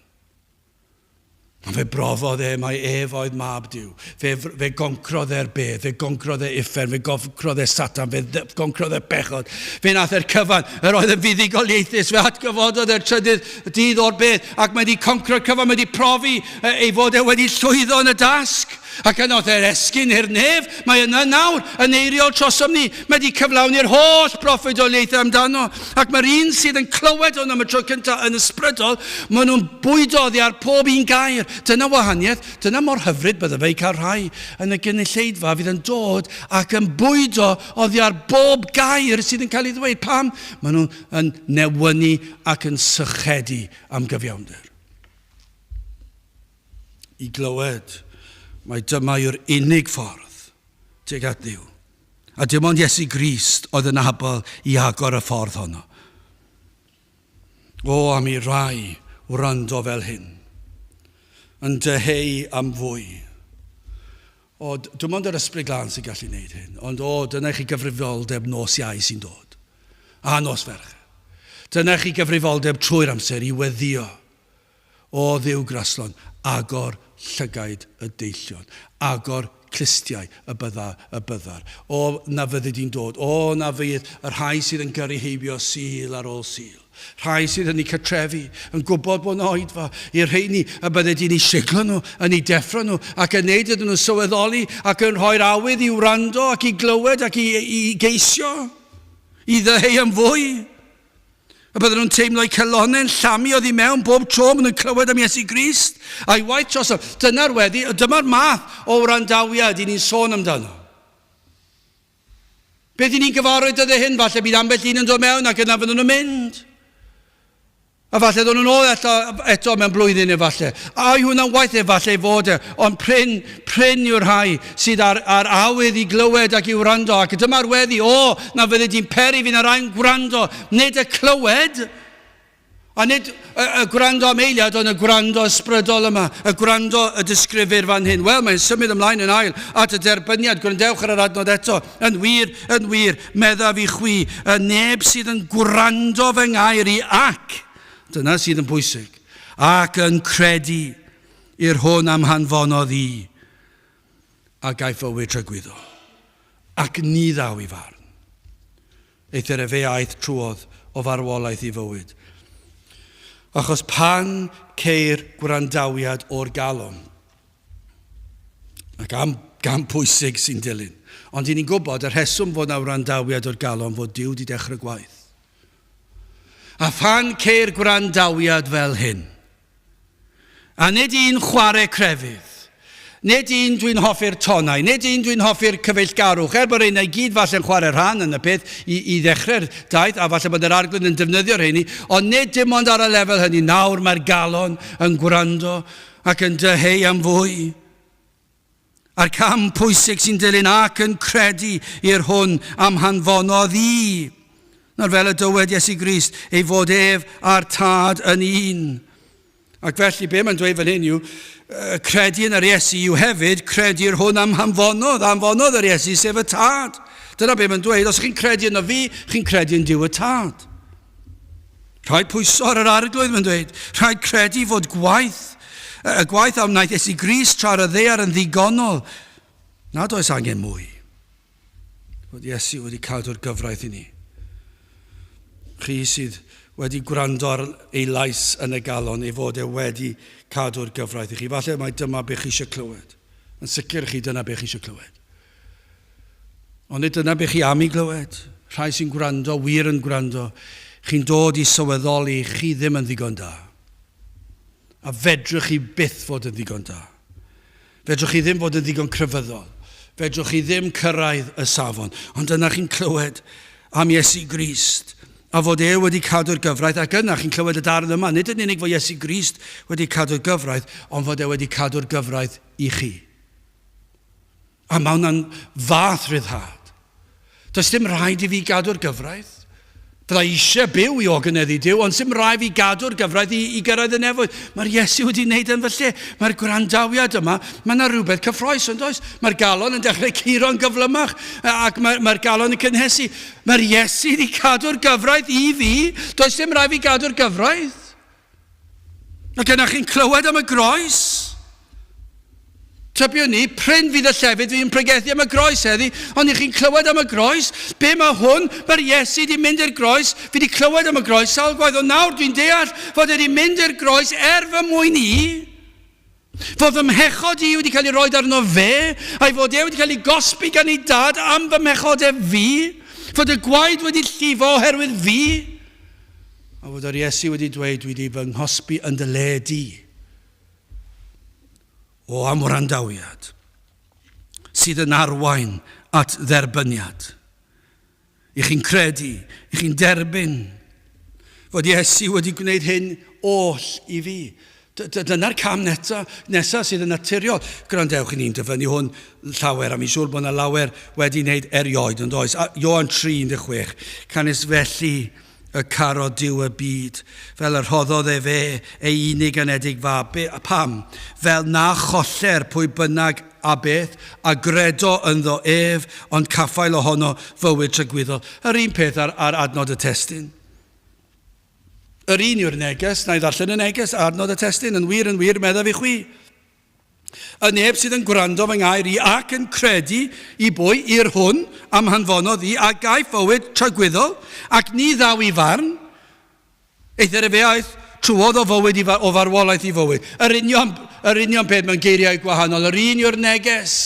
Ond fe brofodd e mai ef oedd mab Duw. Fe, fe goncrodd e'r bedd, fe goncrodd e uffern, fe goncrodd e Satan, fe goncrodd e bechod. Fe nath e'r cyfan, yr oedd yn fuddugoliaethus, fe atgyfododd e'r trydydd dydd o'r bedd, ac mae wedi concro'r cyfan, mae wedi profi ei fod e wedi llwyddo yn y dasg. Ac yna oedd e'r esgyn i'r nef, mae yna nawr yn eiriol trosom ni. Mae wedi cyflawni'r holl broffwydoliaethau amdano. Ac mae'r un sydd yn clywed hwn am y tro cyntaf yn ysbrydol, maen nhw'n bwydo oddi ar pob un gair. Dyna wahaniaeth, dyna mor hyfryd bydde fe i cael rhai yn y gynulleidfa fydd yn dod ac yn bwydo oddi ar bob gair sydd yn cael ei ddweud. Pam? Maen nhw'n yn newynu ac yn sychedu am gyfiawnder. I glywed mai dyma yw'r unig ffordd tuag at Dduw. A dim ond Iesu Grist oedd yn abl i agor y ffordd honno. O, am i rai wrando fel hyn, yn dyheu am fwy. O, dim ond yr Ysbryd Glân sy'n gallu gwneud hyn. Ond o, dyna i chi gyfrifoldeb nos Iau sy'n dod. A nos Fercher. Dyna i chi gyfrifoldeb trwy'r amser i weddio. O Dduw graslon, agor llygaid y deillion. Agor clustiau y bydda y byddar. O, na fyddi di'n dod. O, na fydd y rhai sydd yn gyrru heibio Sul ar ôl Sul. Rhai sydd yn eu cartrefi, yn gwybod bod yna oedfa i'r rheini y bydde di'n eu siglo nhw, yn eu deffro nhw, ac yn neud iddyn nhw sylweddoli ac yn rhoi'r awydd i wrando ac i glywed ac i, i geisio, i ddyheu am fwy. Y bydden nhw'n teimlo'u calonnau'n llamu oddi mewn bob tro maen nhw'n clywed am Iesu Grist a'i waith drosodd. Dyna'r weddi, dyma'r math o wrandawiad i ni'n sôn amdano. Beth i ni'n gyfarwydd dyddiau hyn, falle bydd ambell un yn dod mewn ac yna fydden nhw'n mynd. A falle ddod nhw'n ôl eto, eto mewn blwyddyn efallai. A yw hwnna'n waith efallai ei fod e, ond prin, prin yw'r rhai sydd ar, ar awydd i glywed ac i wrando. Ac dyma'r weddi, o, na fyddi di'n peri fi na rai'n gwrando, nid y clywed, A nid y, y gwrando am eiliad, ond y gwrando ysbrydol yma, y gwrando y disgrifir fan hyn. Wel, mae'n symud ymlaen yn ail at y derbyniad. Gwrandewch ar yr adnod eto. Yn wir, yn wir, meddaf i chwi, y neb sydd yn gwrando fy ngair i ac, dyna sydd yn bwysig, ac yn credu i'r hwn am hanfonodd i, a gaiff fywyd tragwyddol, ac ni ddaw i farn. Eithr efe aeth trwodd o farwolaeth i fywyd. Achos pan ceir gwrandawiad o'r galon, ac am gam pwysig sy'n dilyn, ond i ni'n gwybod y rheswm fod na wrandawiad o'r galon fod Duw wedi dechrau gwaith. A phan ceir gwrandawiad fel hyn, A nid un chwarae crefydd. Nid un dwi'n hoffi'r tonau, nid un dwi'n hoffi'r cyfeillgarwch, er bod rheina i gyd falle'n chwarae rhan yn y peth i, i ddechrau'r daith, a falle bod yr arglwydd yn defnyddio'r rheini, ond nid dim ond ar y lefel hynny. Nawr mae'r galon yn gwrando ac yn dyheu am fwy. A'r cam pwysig sy'n dilyn ac yn credu i'r hwn am hanfonodd i. Nawr fel y dywed Iesu Grist, ei fod ef a'r Tad yn un. Ac felly be mae'n dweud fan hyn yw, credu yn yr Iesu yw hefyd credu'r hwn am hanfonodd, anfonodd yr Iesu, sef y Tad. Dyna be mae'n dweud, os chi'n credu yno fi, chi'n credu yn Duw y Tad. Rhaid pwyso ar yr arglwydd, mae'n dweud. Rhaid credu fod gwaith, y gwaith a wnaeth Iesu Grist tra ar y ddaear yn ddigonol, nad oes angen mwy. Fod Iesu wedi cadw'r gyfraith i ni. Chi sydd wedi gwrando ar ei lais yn y galon, ei fod e wedi cadw'r gyfraith i chi. Falle mai dyma be chi eisiau clywed. Yn sicr chi dyna be chi eisiau clywed. Ond nid dyna be chi am ei glywed. Rhai sy'n gwrando, wir yn gwrando, chi'n dod i sylweddoli chi ddim yn ddigon da. A fedrwch chi byth fod yn ddigon da. Fedrwch chi ddim fod yn ddigon crefyddol. Fedrwch chi ddim cyrraedd y safon. Ond yna chi'n clywed am Iesu Grist. A fod e wedi cadw'r gyfraith, ac yna chi'n clywed y darn yma, nid yn unig fod Iesu Grist wedi cadw'r gyfraith, ond fod e wedi cadw'r gyfraith i chi. A mae hwnna'n fath rhyddhad. Does dim rhaid i fi gadw'r gyfraith. Fydda i eisiau byw i ogoneddu Duw, ond sim rhaid fi gadw'r gyfraith i, i gyrraedd y nefoedd. Mae'r Iesu wedi wneud yn fy lle. Mae'r gwrandawiad yma, mae yna rhywbeth cyffroes, ond oes? Mae'r galon yn dechrau curo'n gyflymach, ac mae'r mae galon yn cynhesu. Mae'r Iesu wedi cadw'r gyfraith i fi. Does dim rhaid fi gadw'r gyfraith. Ac yna chi'n clywed am y groes. Tybiwn ni, prin fydd y llefydd fi'n pregethu am y groes heddi, ond i chi'n clywed am y groes, be mae hwn? Mae'r Iesu wedi mynd i'r groes, fi wedi clywed am y groes sawl gwaith, ond nawr dwi'n deall fod e wedi mynd i'r groes er fy mwyn i. Fod fy mhechod i wedi cael ei roed arno fe, a'i fod e wedi cael ei gosbi gan ei dad am fy mhechod e fi, fod y gwaed wedi llifo oherwydd fi. A fod yr Iesu wedi dweud, dwi wedi fy nghosbi yn dy le di. O am wrandawiad sydd yn arwain at dderbyniad. I chi'n credu, i chi'n derbyn fod Iesu wedi gwneud hyn oll i fi. Dyna'r cam neta, nesaf sydd yn naturiol. Gwrandewch i ni'n dyfynnu hwn llawer, a mi'n siŵr bod yna lawer wedi wneud erioed, yn does? A Ioan 3:16, canys felly y carodd Duw y byd, fel y rhoddodd efe ei unig anedig fab. Be, a pam? Fel na choller pwy bynnag a beth, a gredo ynddo ef, ond caffael ohono fywyd tragwyddol. Yr un peth ar, ar adnod y testun. Yr un yw'r neges, na i ddarllen y neges, adnod y testun, yn wir, yn wir, meddaf i chwi. Y neb sydd yn gwrando fy ngair i ac yn credu i bwy i'r hwn am hanfonodd i a gaiff fywyd tragwyddol, ac ni ddaw i farn, eithr efe aeth trwodd o fywyd i, o farwolaeth i fywyd. Yr union, yr union peth mewn geiriau gwahanol, yr un yw'r neges.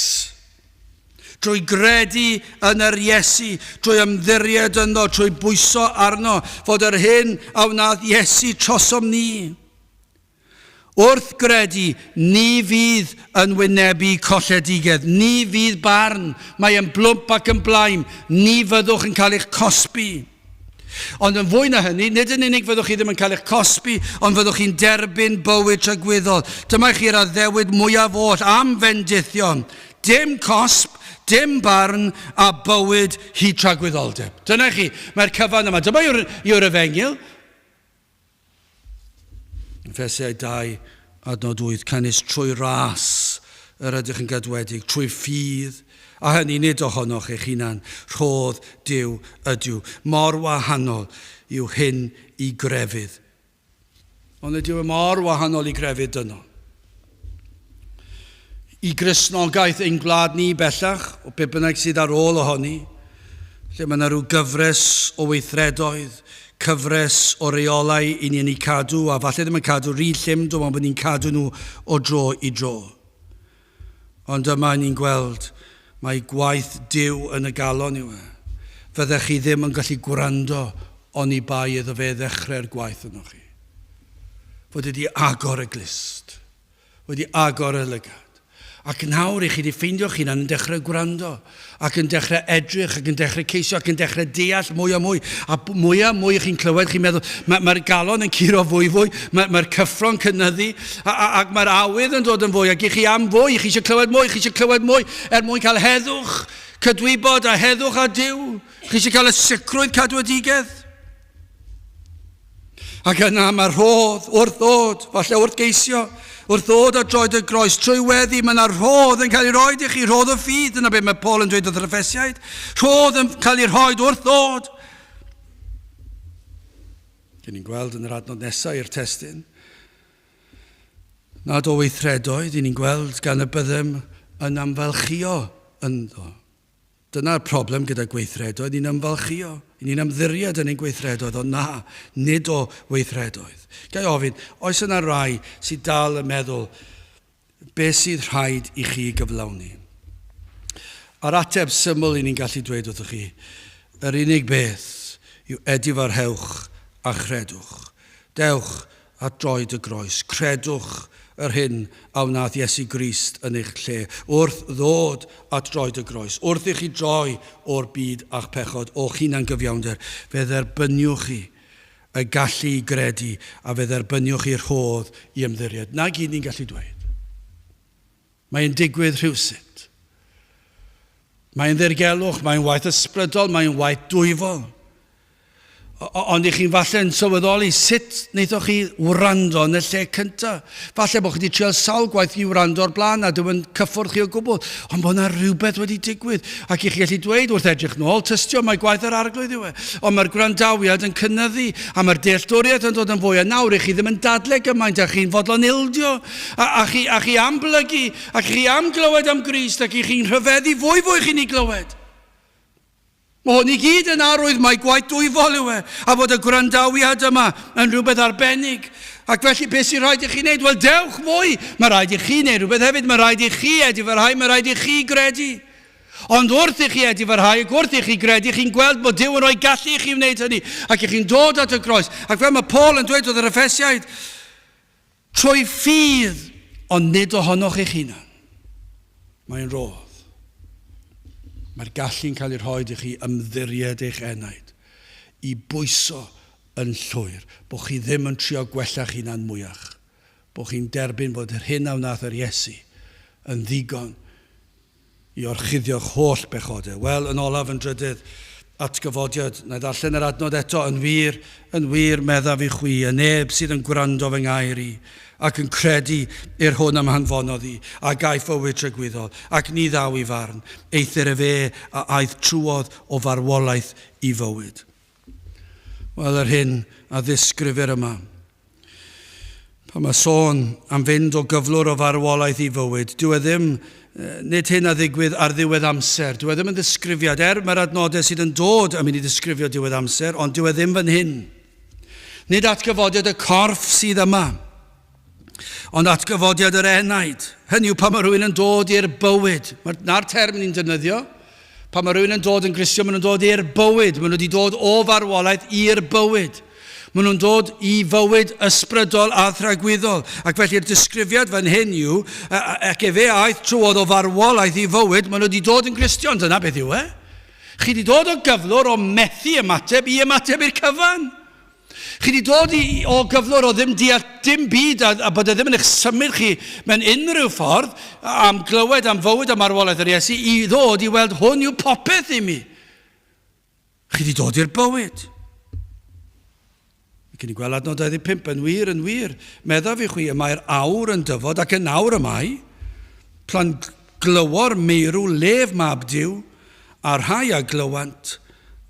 Drwy gredu yn yr Iesu, drwy ymddiried ynddo, trwy bwyso arno, fod yr hyn a wnaeth Iesu trosom ni. Wrth gredu, ni fydd yn wynebu colledigaeth, ni fydd barn, mae yn blwmp ac yn blaen, ni fyddwch yn cael eich cosbi. Ond yn fwy na hynny, nid yn unig fyddwch chi ddim yn cael eich cosbi, ond fyddwch chi'n derbyn bywyd tragwyddol. Dyma chi'r addewid mwyaf oll am fendithion. Dim cosb, dim barn, a bywyd hyd tragwyddoldeb. Dyna chi, mae'r cyfan yma. Dyma yw'r, yw'r efengyl. Efesiaid 2, adnod 8, canys trwy ras yr ydych yn gadwedig, trwy ffydd, a hynny nid ohonoch eich hunan, rhodd Duw ydyw. Mor wahanol yw hyn i grefydd. Ond ydyw e mor wahanol i grefydd dynol. I Gristnogaeth ein gwlad ni bellach, o be bynnag sydd ar ôl ohoni, lle mae yna rhyw gyfres o weithredoedd, cyfres o reolau i ni'n eu cadw, a falle ddim yn cadw rhy llym, dwi'n meddwl bod ni'n cadw nhw o dro i dro. Ond yma ni'n gweld mae gwaith Duw yn y galon yw e. Fyddech chi ddim yn gallu gwrando oni bai iddo fe ddechrau'r gwaith yno chi. Fod wedi agor y glust. Wedi agor y lygad. Ac nawr i chi wedi ffeindio'ch hunan yn dechrau gwrando, ac yn dechrau edrych, ac yn dechrau ceisio, ac yn dechrau deall mwy a mwy. A mwy a mwy chi'n clywed, chi'n meddwl, mae'r mae galon yn curo fwy fwy, mae'r mae cyffro'n cynyddu, a, a, ac mae'r awydd yn dod yn fwy, ac i chi am fwy, chi eisiau clywed mwy, chi eisiau clywed mwy, er mwyn cael heddwch, cydwybod a heddwch â Duw. Chi eisiau cael y sicrwydd cadwedigaeth. Ac yna mae rhodd wrth ddod, falle wrth geisio, wrth ddod at droed y groes, trwy weddi, mae yna rhodd yn cael ei roed i chi, rhodd o ffydd, dyna beth mae Paul yn dweud wrth yr Effesiaid, rhodd yn cael ei rhoi wrth ddod. Dyn ni'n gweld yn yr adnod nesaf i'r testun, nad o weithredoedd, dyn ni'n gweld gan y byddem yn amfalchio ynddo. Dyna'r problem gyda gweithredoedd, ni'n ymfalchïo, ni'n ymddiried yn ein gweithredoedd, ond na, nid o weithredoedd. Ga i ofyn, oes yna rai sydd dal yn meddwl beth sydd rhaid i chi gyflawni? A'r ateb syml i ni'n gallu dweud wrthych chi, yr unig beth yw edifarhewch a chredwch. Dewch at droed y groes, credwch yr hyn a wnaeth Iesu Grist yn eich lle wrth ddod at droed y groes, wrth i chi droi o'r byd a'ch pechod, o'ch hunan gyfiawnder, fe dderbyniwch chi y gallu i gredu a fe dderbyniwch chi'r rhodd i ymddiried. Na gyd ni'n gallu dweud. Mae'n digwydd rhywsut. Mae'n ddirgelwch, mae'n waith ysbrydol, mae'n waith dwyfol. Ond i chi'n falle'n sylweddoli sut wnaethoch chi wrando yn y lle cyntaf. Falle bod chi wedi trial sawl gwaith i wrando o'r blaen a dyw yn cyffwrdd chi o gwbl, ond bod yna rhywbeth wedi digwydd. Ac i chi gallu dweud wrth edrych nôl, tystio mae gwaith yr arglwydd yw e. Ond mae'r gwrandawiad yn cynyddu a mae'r dealltwriaeth yn dod yn fwy a nawr i chi ddim yn dadle gymaint a chi'n fodlon ildio a, a, chi, a chi am blygu ac chi am glywed am Grist ac i chi'n rhyfeddu fwy fwy chi'n ei glywed. Mae hwn i gyd yn arwydd mai gwaith dwyfol yw e, a bod y gwrandawiad yma yn rhywbeth arbennig. Ac felly, beth sy'n rhaid i chi wneud? Wel, dewch mwy! Mae rhaid i chi wneud rhywbeth hefyd, mae rhaid i chi edifarhau, mae rhaid i chi gredu. Ond wrth i chi edifarhau ac wrth i chi gredu, chi'n gweld bod Duw yn rhoi gallu i chi wneud hynny, ac i chi'n dod at y groes. Ac fel mae Paul yn dweud wrth yr Effesiaid, trwy ffydd, ond nid ohonoch eich hunan. Mae'n rhodd. Mae'r gallu'n cael ei rhoi i chi ymddiried eich enaid, i bwyso yn llwyr, bod chi ddim yn trio gwella'ch hunan mwyach, bod chi'n derbyn bod yr hyn a wnaeth yr Iesu yn ddigon i orchuddio'ch holl bechodau. Wel, yn olaf, yn drydydd, atgyfodiad. Na i ddarllen yr adnod eto, yn wir, yn wir, meddaf i chwi, y neb sydd yn gwrando fy ngair i, ac yn credu i'r hwn am hanfonodd i, a gaiff fywyd tragwyddol, ac ni ddaw i farn, eithr efe a aeth trwodd o farwolaeth i fywyd. Wel, yr hyn a ddisgrifir yma. Pan mae sôn am fynd o gyflwr o farwolaeth i fywyd, dyw e ddim, nid hyn a ddigwydd ar ddiwedd amser. Dyw e ddim yn ddisgrifiad, er mae'r adnodau sydd yn dod yn mynd i ddisgrifio diwedd amser, ond dyw e ddim fan hyn. Nid atgyfodiad y corff sydd yma, ond atgyfodiad yr enaid. Hynny yw pan mae rhywun yn dod i'r bywyd. Na'r term ni'n defnyddio. Pan mae rhywun yn dod yn Gristion, maen nhw'n dod i'r bywyd. Maen nhw wedi dod o farwolaeth i'r bywyd. Maen nhw'n dod i fywyd ysbrydol a thragwyddol. Ac felly'r disgrifiad fan hyn yw, ac efe aeth trwodd o farwolaeth i fywyd, maen nhw wedi dod yn Gristion. Dyna beth yw e. Chi wedi dod o gyflwr o methu ymateb i ymateb i'r cyfan. Chi wedi dod i, o gyflwr o ddim deall dim byd a, a bod e ddim yn eich symud chi mewn unrhyw ffordd am glywed am fywyd a marwolaeth yr Iesu i ddod i weld hwn yw popeth i mi. Chi wedi dod i'r bywyd. Ac ni'n gweld adnod 25 yn wir, yn wir. Meddaf i chwi, y mae'r awr yn dyfod ac yn awr y mae. Plan glywo'r meirw lef mab Duw, a'r rhai a glywant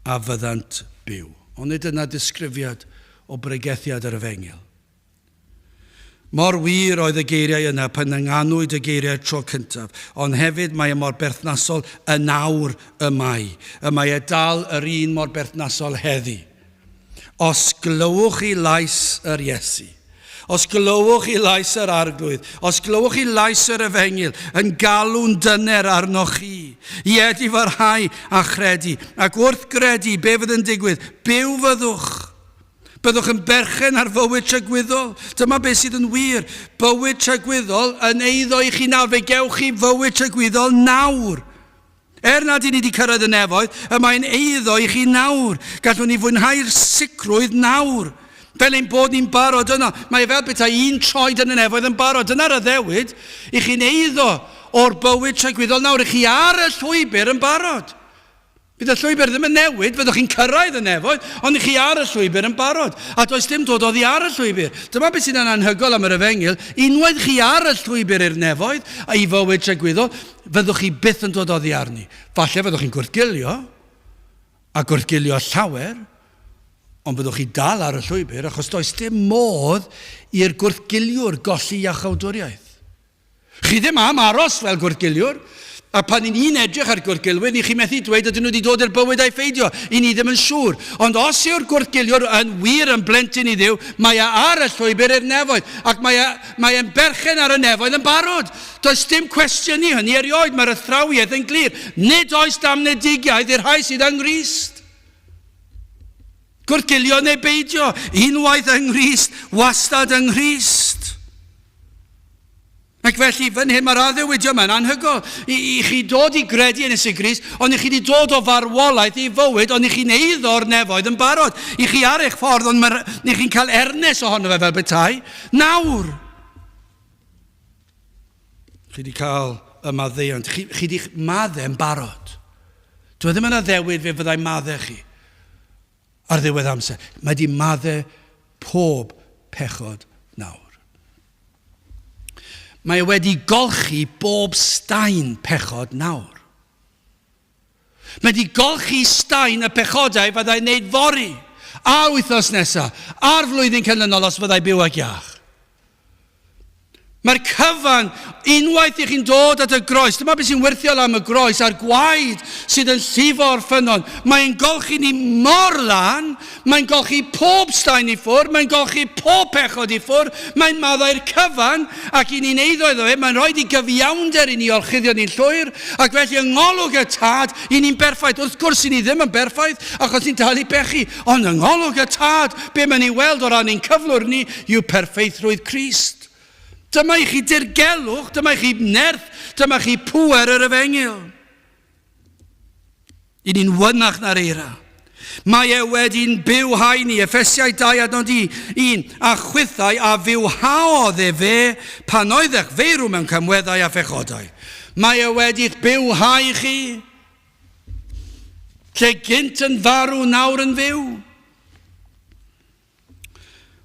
a fyddant byw. Ond nid dyna ddisgrifiad o bregethiad yr Efengyl. Mor wir oedd y geiriau yna pan ynganwyd y geiriau tro cyntaf, ond hefyd mae e mor berthnasol yn awr y mae. Y mae e dal yr un mor berthnasol heddi. Os glywch chi lais yr Iesu, os glywch chi lais yr Arglwydd, os glywch chi lais yr Efengyl yn galw'n dyner arnoch chi, i edifarhau a chredu, ac wrth gredu, be fydd yn digwydd? Byw fyddwch. Byddwch yn berchen ar fywyd tragwyddol. Dyma beth sydd yn wir. Bywyd tragwyddol yn eiddo i chi nawr. Fe gewch chi fywyd tragwyddol nawr. Er nad y'n ni wedi cyrraedd y nefoedd, y mae'n eiddo i chi nawr. Gallwn ni fwynhau'r sicrwydd nawr. Fel ein bod ni'n barod yno. Mae e fel petai un troed yn y nefoedd yn barod. Dyna'r addewid i chi'n eiddo o'r bywyd tragwyddol nawr. I chi ar y llwybr yn barod. Bydd y llwybr ddim yn newid, fyddwch chi'n cyrraedd y nefoedd, ond i chi ar y llwybr yn barod. A does dim dod oddi ar y llwybr. Dyma beth sy'n anhygoel am yr efengyl. Unwaith chi ar y llwybr i'r nefoedd, a i fywyd tragwyddol, fyddwch chi byth yn dod oddi arni. Falle fyddwch chi'n gwrthgilio, a gwrthgilio llawer, ond byddwch chi dal ar y llwybr, achos does dim modd i'r gwrthgiliwr golli iachawdwriaeth. Chi ddim am aros fel gwrthgiliwr. A pan i ni'n edrych ar gwrthgilwyr, ni chi methu dweud ydyn nhw wedi dod i'r bywyd a'i pheidio. I ni ddim yn siŵr. Ond os yw'r gwrthgiliwr yn wir yn blentyn i Dduw, mae e ar y llwybr i'r nefoedd. Ac mae e, mae e'n berchen ar y nefoedd yn barod. Does dim cwestiynu hynny erioed. Mae'r athrawiaeth yn glir. Nid oes damnedigiaeth i'r rhai sydd yng Nghrist. Gwrthgilio neu beidio, unwaith yng Nghrist, wastad yng Nghrist. Ac felly, fan hyn mae'r addewidion yma'n anhygoel. I, I chi dod i gredu yn Iesu Grist, ond i chi wedi dod o farwolaeth i fywyd, ond i chi'n eiddo'r nefoedd yn barod. I chi ar eich ffordd, ond mae, i chi'n cael ernes ohono fe fel petai. Nawr! Chi wedi cael y maddeuant. Chi, chi wedi madde yn barod. Dwi e ddim yn addewid fe fyddai madde chi ar ddiwedd amser. Mae wedi madde pob pechod nawr. Mae e wedi golchi bob staen pechod nawr. Mae wedi golchi staen y pechodau fyddai'n wneud fory, a'r wythnos nesaf, a'r flwyddyn canlynol os fyddai byw ac iach. Mae'r cyfan, unwaith i chi'n dod at y groes, dyma beth sy'n wyrthiol am y groes a'r gwaed sydd yn llifo o'r ffynnon. Mae'n golchi ni mor lân, mae'n golchi pob staen i ffwrdd, mae'n golchi pob pechod i ffwrdd, mae'n maddau'r cyfan, ac i ni'n eiddo iddo fe, mae'n rhoi i gyfiawnder i ni orchuddio ni'n llwyr, ac felly yng ngolwg y Tad, i ni'n berffaith. Wrth gwrs, i ni ddim yn berffaith, achos ni'n dal i bechu, ond yng ngolwg y Tad, be mae'n ei weld o ran ein cyflwr ni yw perffeithrwydd Crist. Dyma i chi dirgelwch, dyma i chi nerth, dyma chi pŵer yr efengyl. I ni'n wynach na'r eira. Mae e wedi'n bywhau ni, Effesiaid 2 adnod 1, a chwithau a fywhaodd e fe pan oeddech feirw mewn camweddau a phechodau. Mae e wedi'ch bywhau chi, lle gynt yn farw, nawr yn fyw.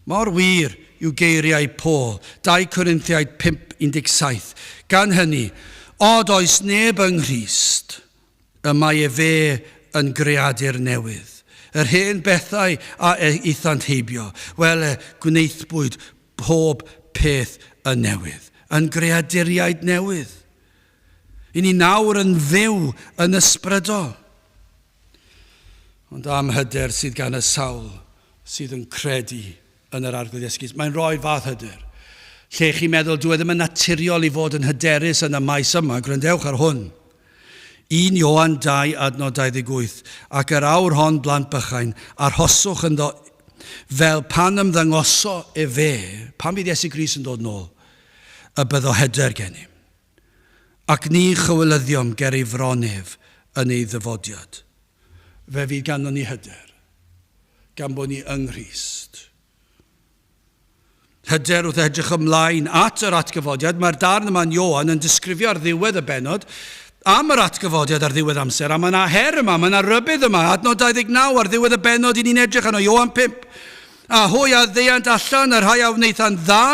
Mor wir yw geiriau Paul, 2 Corinthiaid 5:17, Gan hynny, od oes neb yng Nghrist, y mae efe yn greadur newydd. Yr hen bethau a aethant heibio, wele, gwnaethpwyd pob peth yn newydd, yn greaduriaid newydd. I ni nawr yn fyw yn ysbrydol. Ond am hyder sydd gan y sawl sydd yn credu yn yr Arglwydd Iesu Grist. Mae'n rhoi fath hyder. Lle chi'n meddwl, dwi e ddim yn naturiol i fod yn hyderus yn y maes yma, gwrandewch ar hwn. 1 Ioan 2 adnod 28, ac yr awr hon blant bychain, arhoswch ynddo fel pan ymddangoso efe, pan fydd Iesu Grist yn dod nôl, y byddo hyder gennym. Ac ni chywilyddiom ger ei fron ef yn ei ddyfodiad. Fe fydd ganddon ni hyder, gan bod ni yng Nghrist. Hyder wrth edrych ymlaen at yr atgyfodiad. Mae'r darn yma yn Ioan yn disgrifio ar ddiwedd y bennod am yr atgyfodiad ar ddiwedd amser, a mae yna her yma, mae yna rybudd yma, adnod 29 ar ddiwedd y bennod i ni'n edrych arno, Ioan 5. A hwy a ddeuant allan, y rhai a wnaethant dda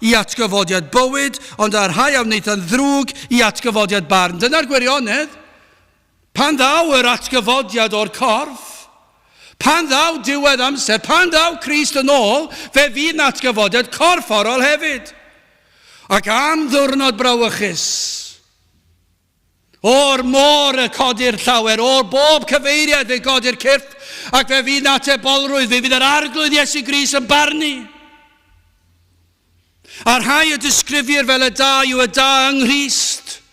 i atgyfodiad bywyd, ond y rhai a wnaethant ddrwg i atgyfodiad barn. Dyna'r gwirionedd. Pan ddaw yr atgyfodiad o'r corff, pan ddaw diwedd amser, pan ddaw Crist yn ôl, fe fydd 'na atgyfodiad corfforol hefyd. Ac am ddiwrnod brawychus, O'r môr y codir llawer, o'r bob cyfeiriad fe godir cyrff, ac fe fydd 'na atebolrwydd, fe fydd yr Arglwydd Iesu Grist yn barnu. A'r rhai y disgrifir fel y da yw y da yng Nghrist.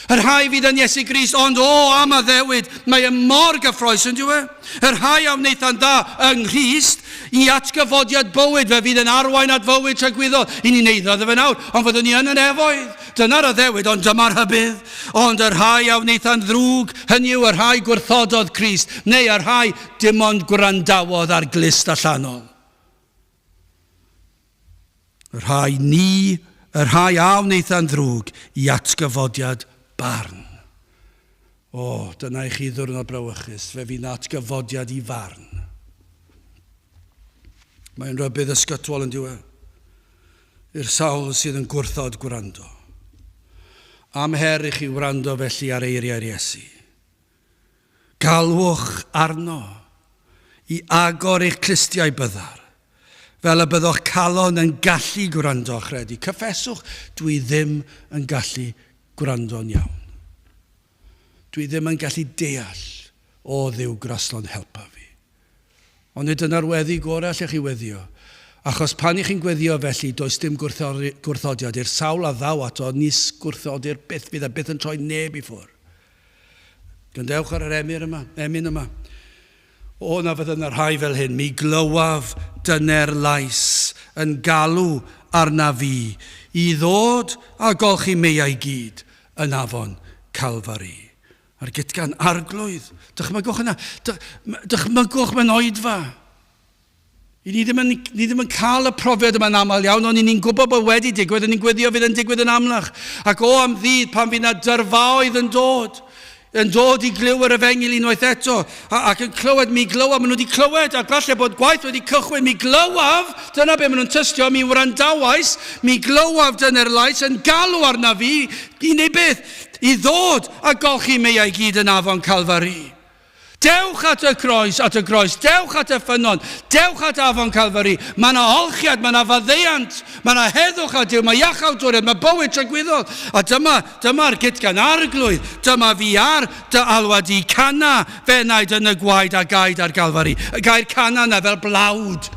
Y rhai fydd yn Iesu Grist, ond o, am addewid, mae e mor gyffroes yn dyw e? Y rhai a wnaethant dda yng Nghrist i atgyfodiad bywyd, fe fydd yn arwain at fywyd tragwyddol. I ni'n eiddo iddo fe nawr, ond fyddwn ni yn y nefoedd. Dyna'r addewid, ond dyma'r rhybudd. Ond y rhai a wnaethant ddrwg, hynny yw y rhai gwrthododd Crist, neu y rhai dim ond gwrandawodd ar glust allanol. Y rhai ni, y rhai a wnaethant ddrwg i atgyfodiad barn. O, dyna i chi ddiwrnod brawychus, fe fydd 'na atgyfodiad i farn. Mae'n rhybudd ysgytwol yn diwedd. I'r sawl sydd yn gwrthod gwrando. Am her i chi wrando felly ar eiriau'r Iesu. Galwch arno i agor eich clustiau byddar, fel y byddo'ch calon yn gallu gwrando a chredu. Cyffeswch, dwi ddim yn gallu gwrando'n iawn. Dwi ddim yn gallu deall, o Dduw graslon helpa fi. Ond nid dyna'r weddi gorau allech chi weddïo, achos pan y'ch chi'n gweddïo felly, does dim gwrthodiad i'r sawl a ddaw ato, nis gwrthodir byth, fydd e byth yn troi neb i ffwr. Gwrandewch ar yr emyr yma, emyn yma. O, na fydda yna rhai fel hyn, mi glywaf dyner lais yn galw arna fi. i ddod a golchi meiau gyd yn afon Calfari. A'r gytgan arglwydd, dychmygwch yna, dychmygwch mewn oedfa. I ni ddim yn, ni ddim yn cael y profiad yma'n aml iawn, ond i ni'n gwybod bod wedi digwydd, a ni'n gweddio fydd yn digwydd yn amlach. Ac o am ddydd pan fydd na dyrfaoedd yn dod, yn dod i glyw yr efengyl unwaith eto, ac yn clywed, mi glywaf, maen nhw wedi clywed, ac falle bod gwaith wedi cychwyn, mi glywaf, dyna be maen nhw'n tystio, mi wrandawais, mi glywaf dyna'r lais yn galw arna fi, i wneud beth? I ddod a golchi meiau gyd yn afon Calfari. Dewch at y croes, at y groes, dewch at y ffynnon, dewch at afon Calfari. Mae yna olchiad, mae yna faddeuant, mae yna heddwch a Duw, mae iachawdwriaeth, mae bywyd tragwyddol. A dyma, dyma'r gytgan arglwydd, dyma fi ar dy alwad i, cana f'enaid yn y gwaed a gaed ar Galfari. Y gair cana yna fel blawd.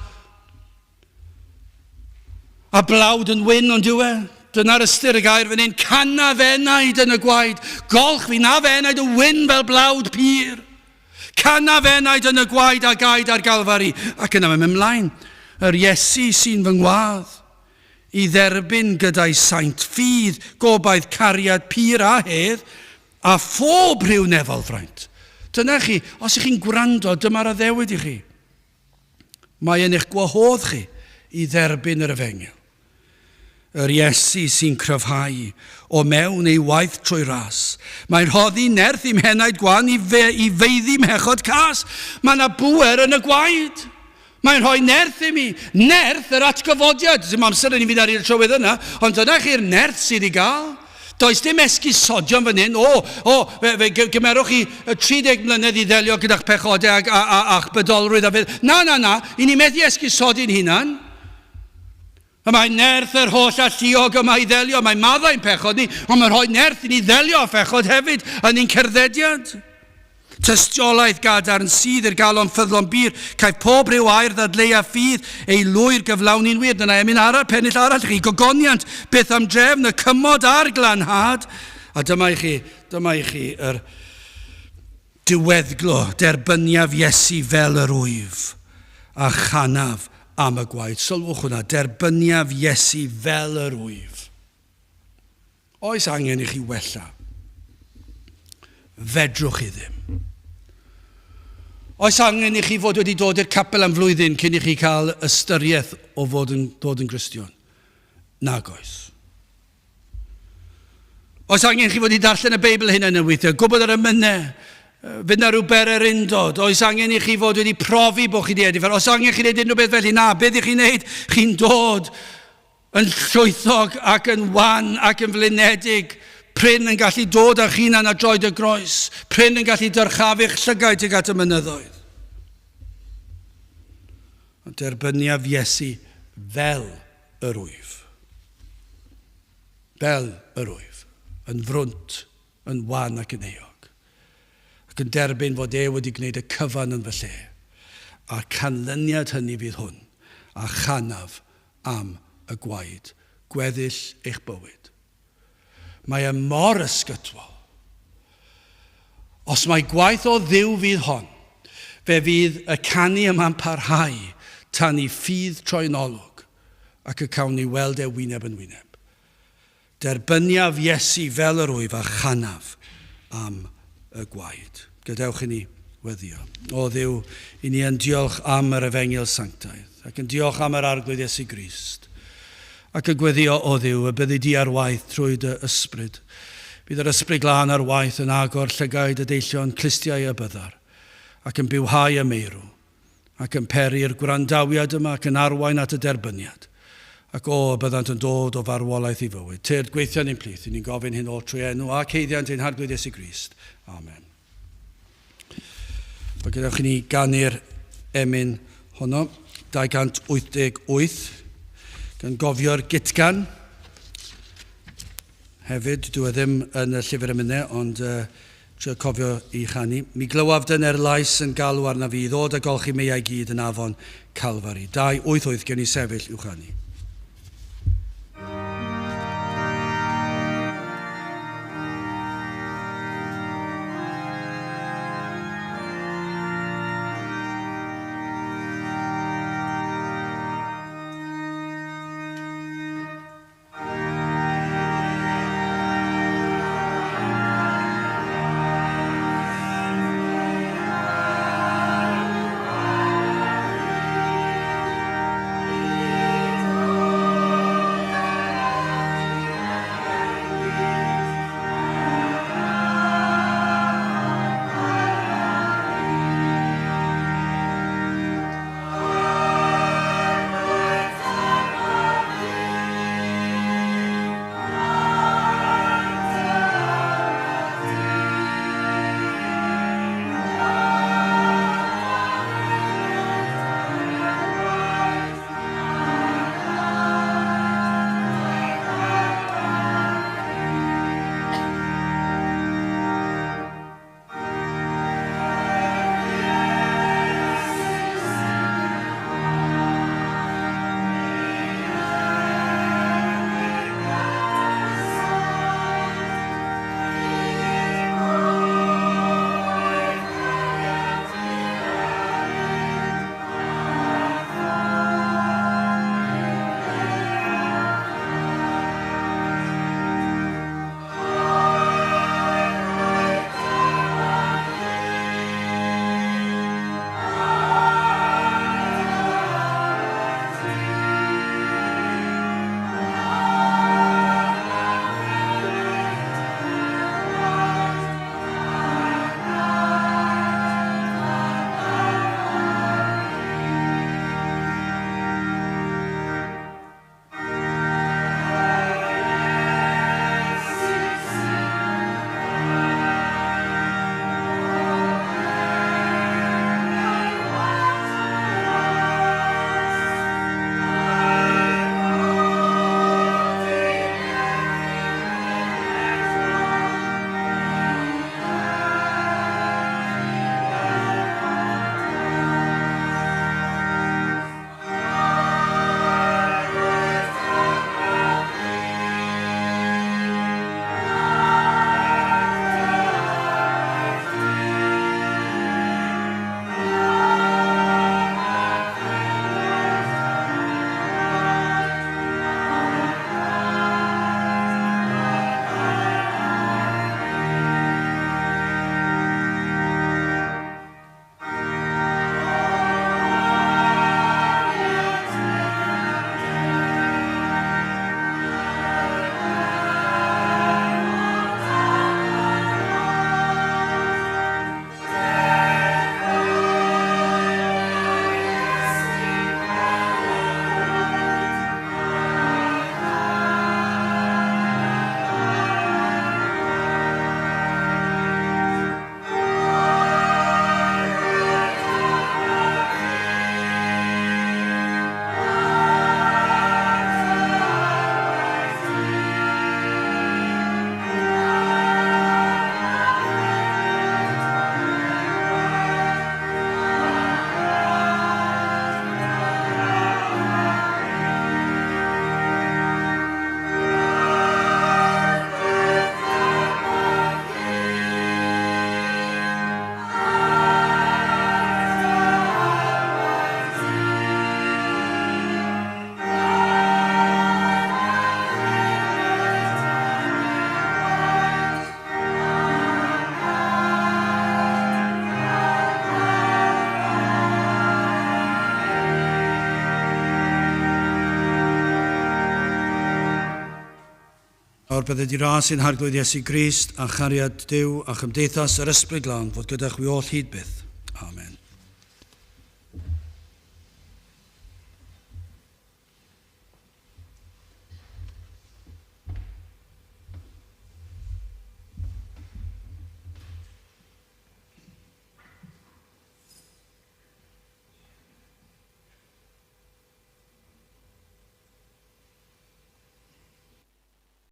A blawd yn wyn ond yw e? Dyna'r ystyr y gair fan hyn. Canna f'enaid yn y gwaed. Golch fi na f'enaid yn wyn fel blawd pur. Canna f'enaid yn y gwaed a gaed ar Galfari. Ac yna mae'n mynd mlaen. Yr Iesu sy'n fy ngwadd i dderbyn gyda'i saint ffydd, gobaith, cariad pur a hedd, a phob rhyw nefol fraint. Dyna chi, os ych chi'n gwrando, dyma'r addewid i chi. Mae yn eich gwahodd chi i dderbyn yr efengyl. Yr Iesu sy'n cryfhau o mewn ei waith trwy ras. Mae'n rhoddi nerth i'm henaid gwan i, fe, i feiddi mhechod cas. Mae yna bŵer yn y gwaed. Mae'n rhoi nerth i mi. Nerth yr atgyfodiad. Dim amser yn i fynd ar i'r trywydd yna, ond dyna chi'r nerth sydd i gael. Does dim esgusodion fan hyn. O, o, fe, fe gymerwch chi 30 mlynedd i ddelio gyda'ch pechodau ag, a, a, a'ch bydolrwydd a fydd. Na, na, na, i ni methu esgusodi'n hunan. Y mae nerth yr holl alluog yma i ddelio. Mae maddau'n pechod ni, ond mae'n rhoi nerth i ni ddelio â phechod hefyd yn ein cerddediad. Tystiolaeth gadarn sydd i'r galon ffyddlon bur, caiff pob rhyw air ddadleu a ffydd ei lwyr gyflawni'n wir. Dyna emyn arall, pennill arall i chi, gogoniant, beth am drefn, y cymod a'r glanhad. A dyma i chi, dyma i chi yr diweddglo, derbyniaf Iesu fel yr wyf, a chanaf am y gwaed. Sylwch hwnna, derbyniaf Iesu fel yr wyf. Oes angen i chi wella? Fedrwch chi ddim. Oes angen i chi fod wedi dod i'r capel am flwyddyn cyn i chi cael ystyriaeth o fod yn dod yn Gristion? Nag oes. Oes angen i chi fod i darllen y Beibl hyn yn y weithiau, gwybod yr emynau, fynd ar ryw bererindod, oes angen i chi fod wedi profi bod chi wedi edifar, oes angen i chi wneud unrhyw beth felly? Na, beth i chi'n wneud? Chi'n dod yn llwythog ac yn wan ac yn flinedig, prin yn gallu dod â'ch hunan ar droed y groes, prin yn gallu dyrchafu'ch llygaid tuag at y mynyddoedd. Ond derbyniaf Iesu fel yr wyf. Fel yr wyf, yn frwnt, yn wan ac yn euog. Ac yn derbyn fod e wedi gwneud y cyfan yn fy lle. A'r canlyniad hynny fydd hwn, a chanaf am y gwaed gweddill eich bywyd. Mae e mor ysgytwol. Os mai gwaith o Dduw fydd hon, fe fydd y canu yma'n parhau tan i ffydd troi'n olwg ac y cawn ni weld e wyneb yn wyneb. Derbyniaf Iesu fel yr wyf a chanaf am y gwaed. Gadewch i ni weddio. O Dduw, i ni yn diolch am yr Efengyl Sanctaidd, ac yn diolch am yr Arglwydd Iesu Grist, ac yn gweddio, o Dduw, y byddi di ar waith trwy dy ysbryd. Bydd yr Ysbryd Glân ar waith yn agor llygaid y deillion, clustiau y byddar, ac yn bywhau y meirw, ac yn peri'r gwrandawiad yma ac yn arwain at y derbyniad. Ac o, y byddant yn dod o farwolaeth i fywyd. Tyrd, gweithio yn ein plith, i ni'n gofyn hyn oll trwy enw ac haeddiant ein Harglwydd Iesu Grist. Amen. Wel, gadewch i ni ganu'r emyn honno, 288, gan gofio'r gytgan. Hefyd, dwi e ddim yn y llyfr emynau, ond uh, trio cofio i chanu. Mi glywaf dyner lais yn galw arna fi i ddod a golchi meiau gyd yn afon Calfari. 288, gewn ni sefyll i'w chanu. Nawr bydded i ras ein Harglwydd Iesu Grist a chariad Duw a chymdeithas yr Ysbryd Glân fod gyda chwi oll hyd byth. Amen.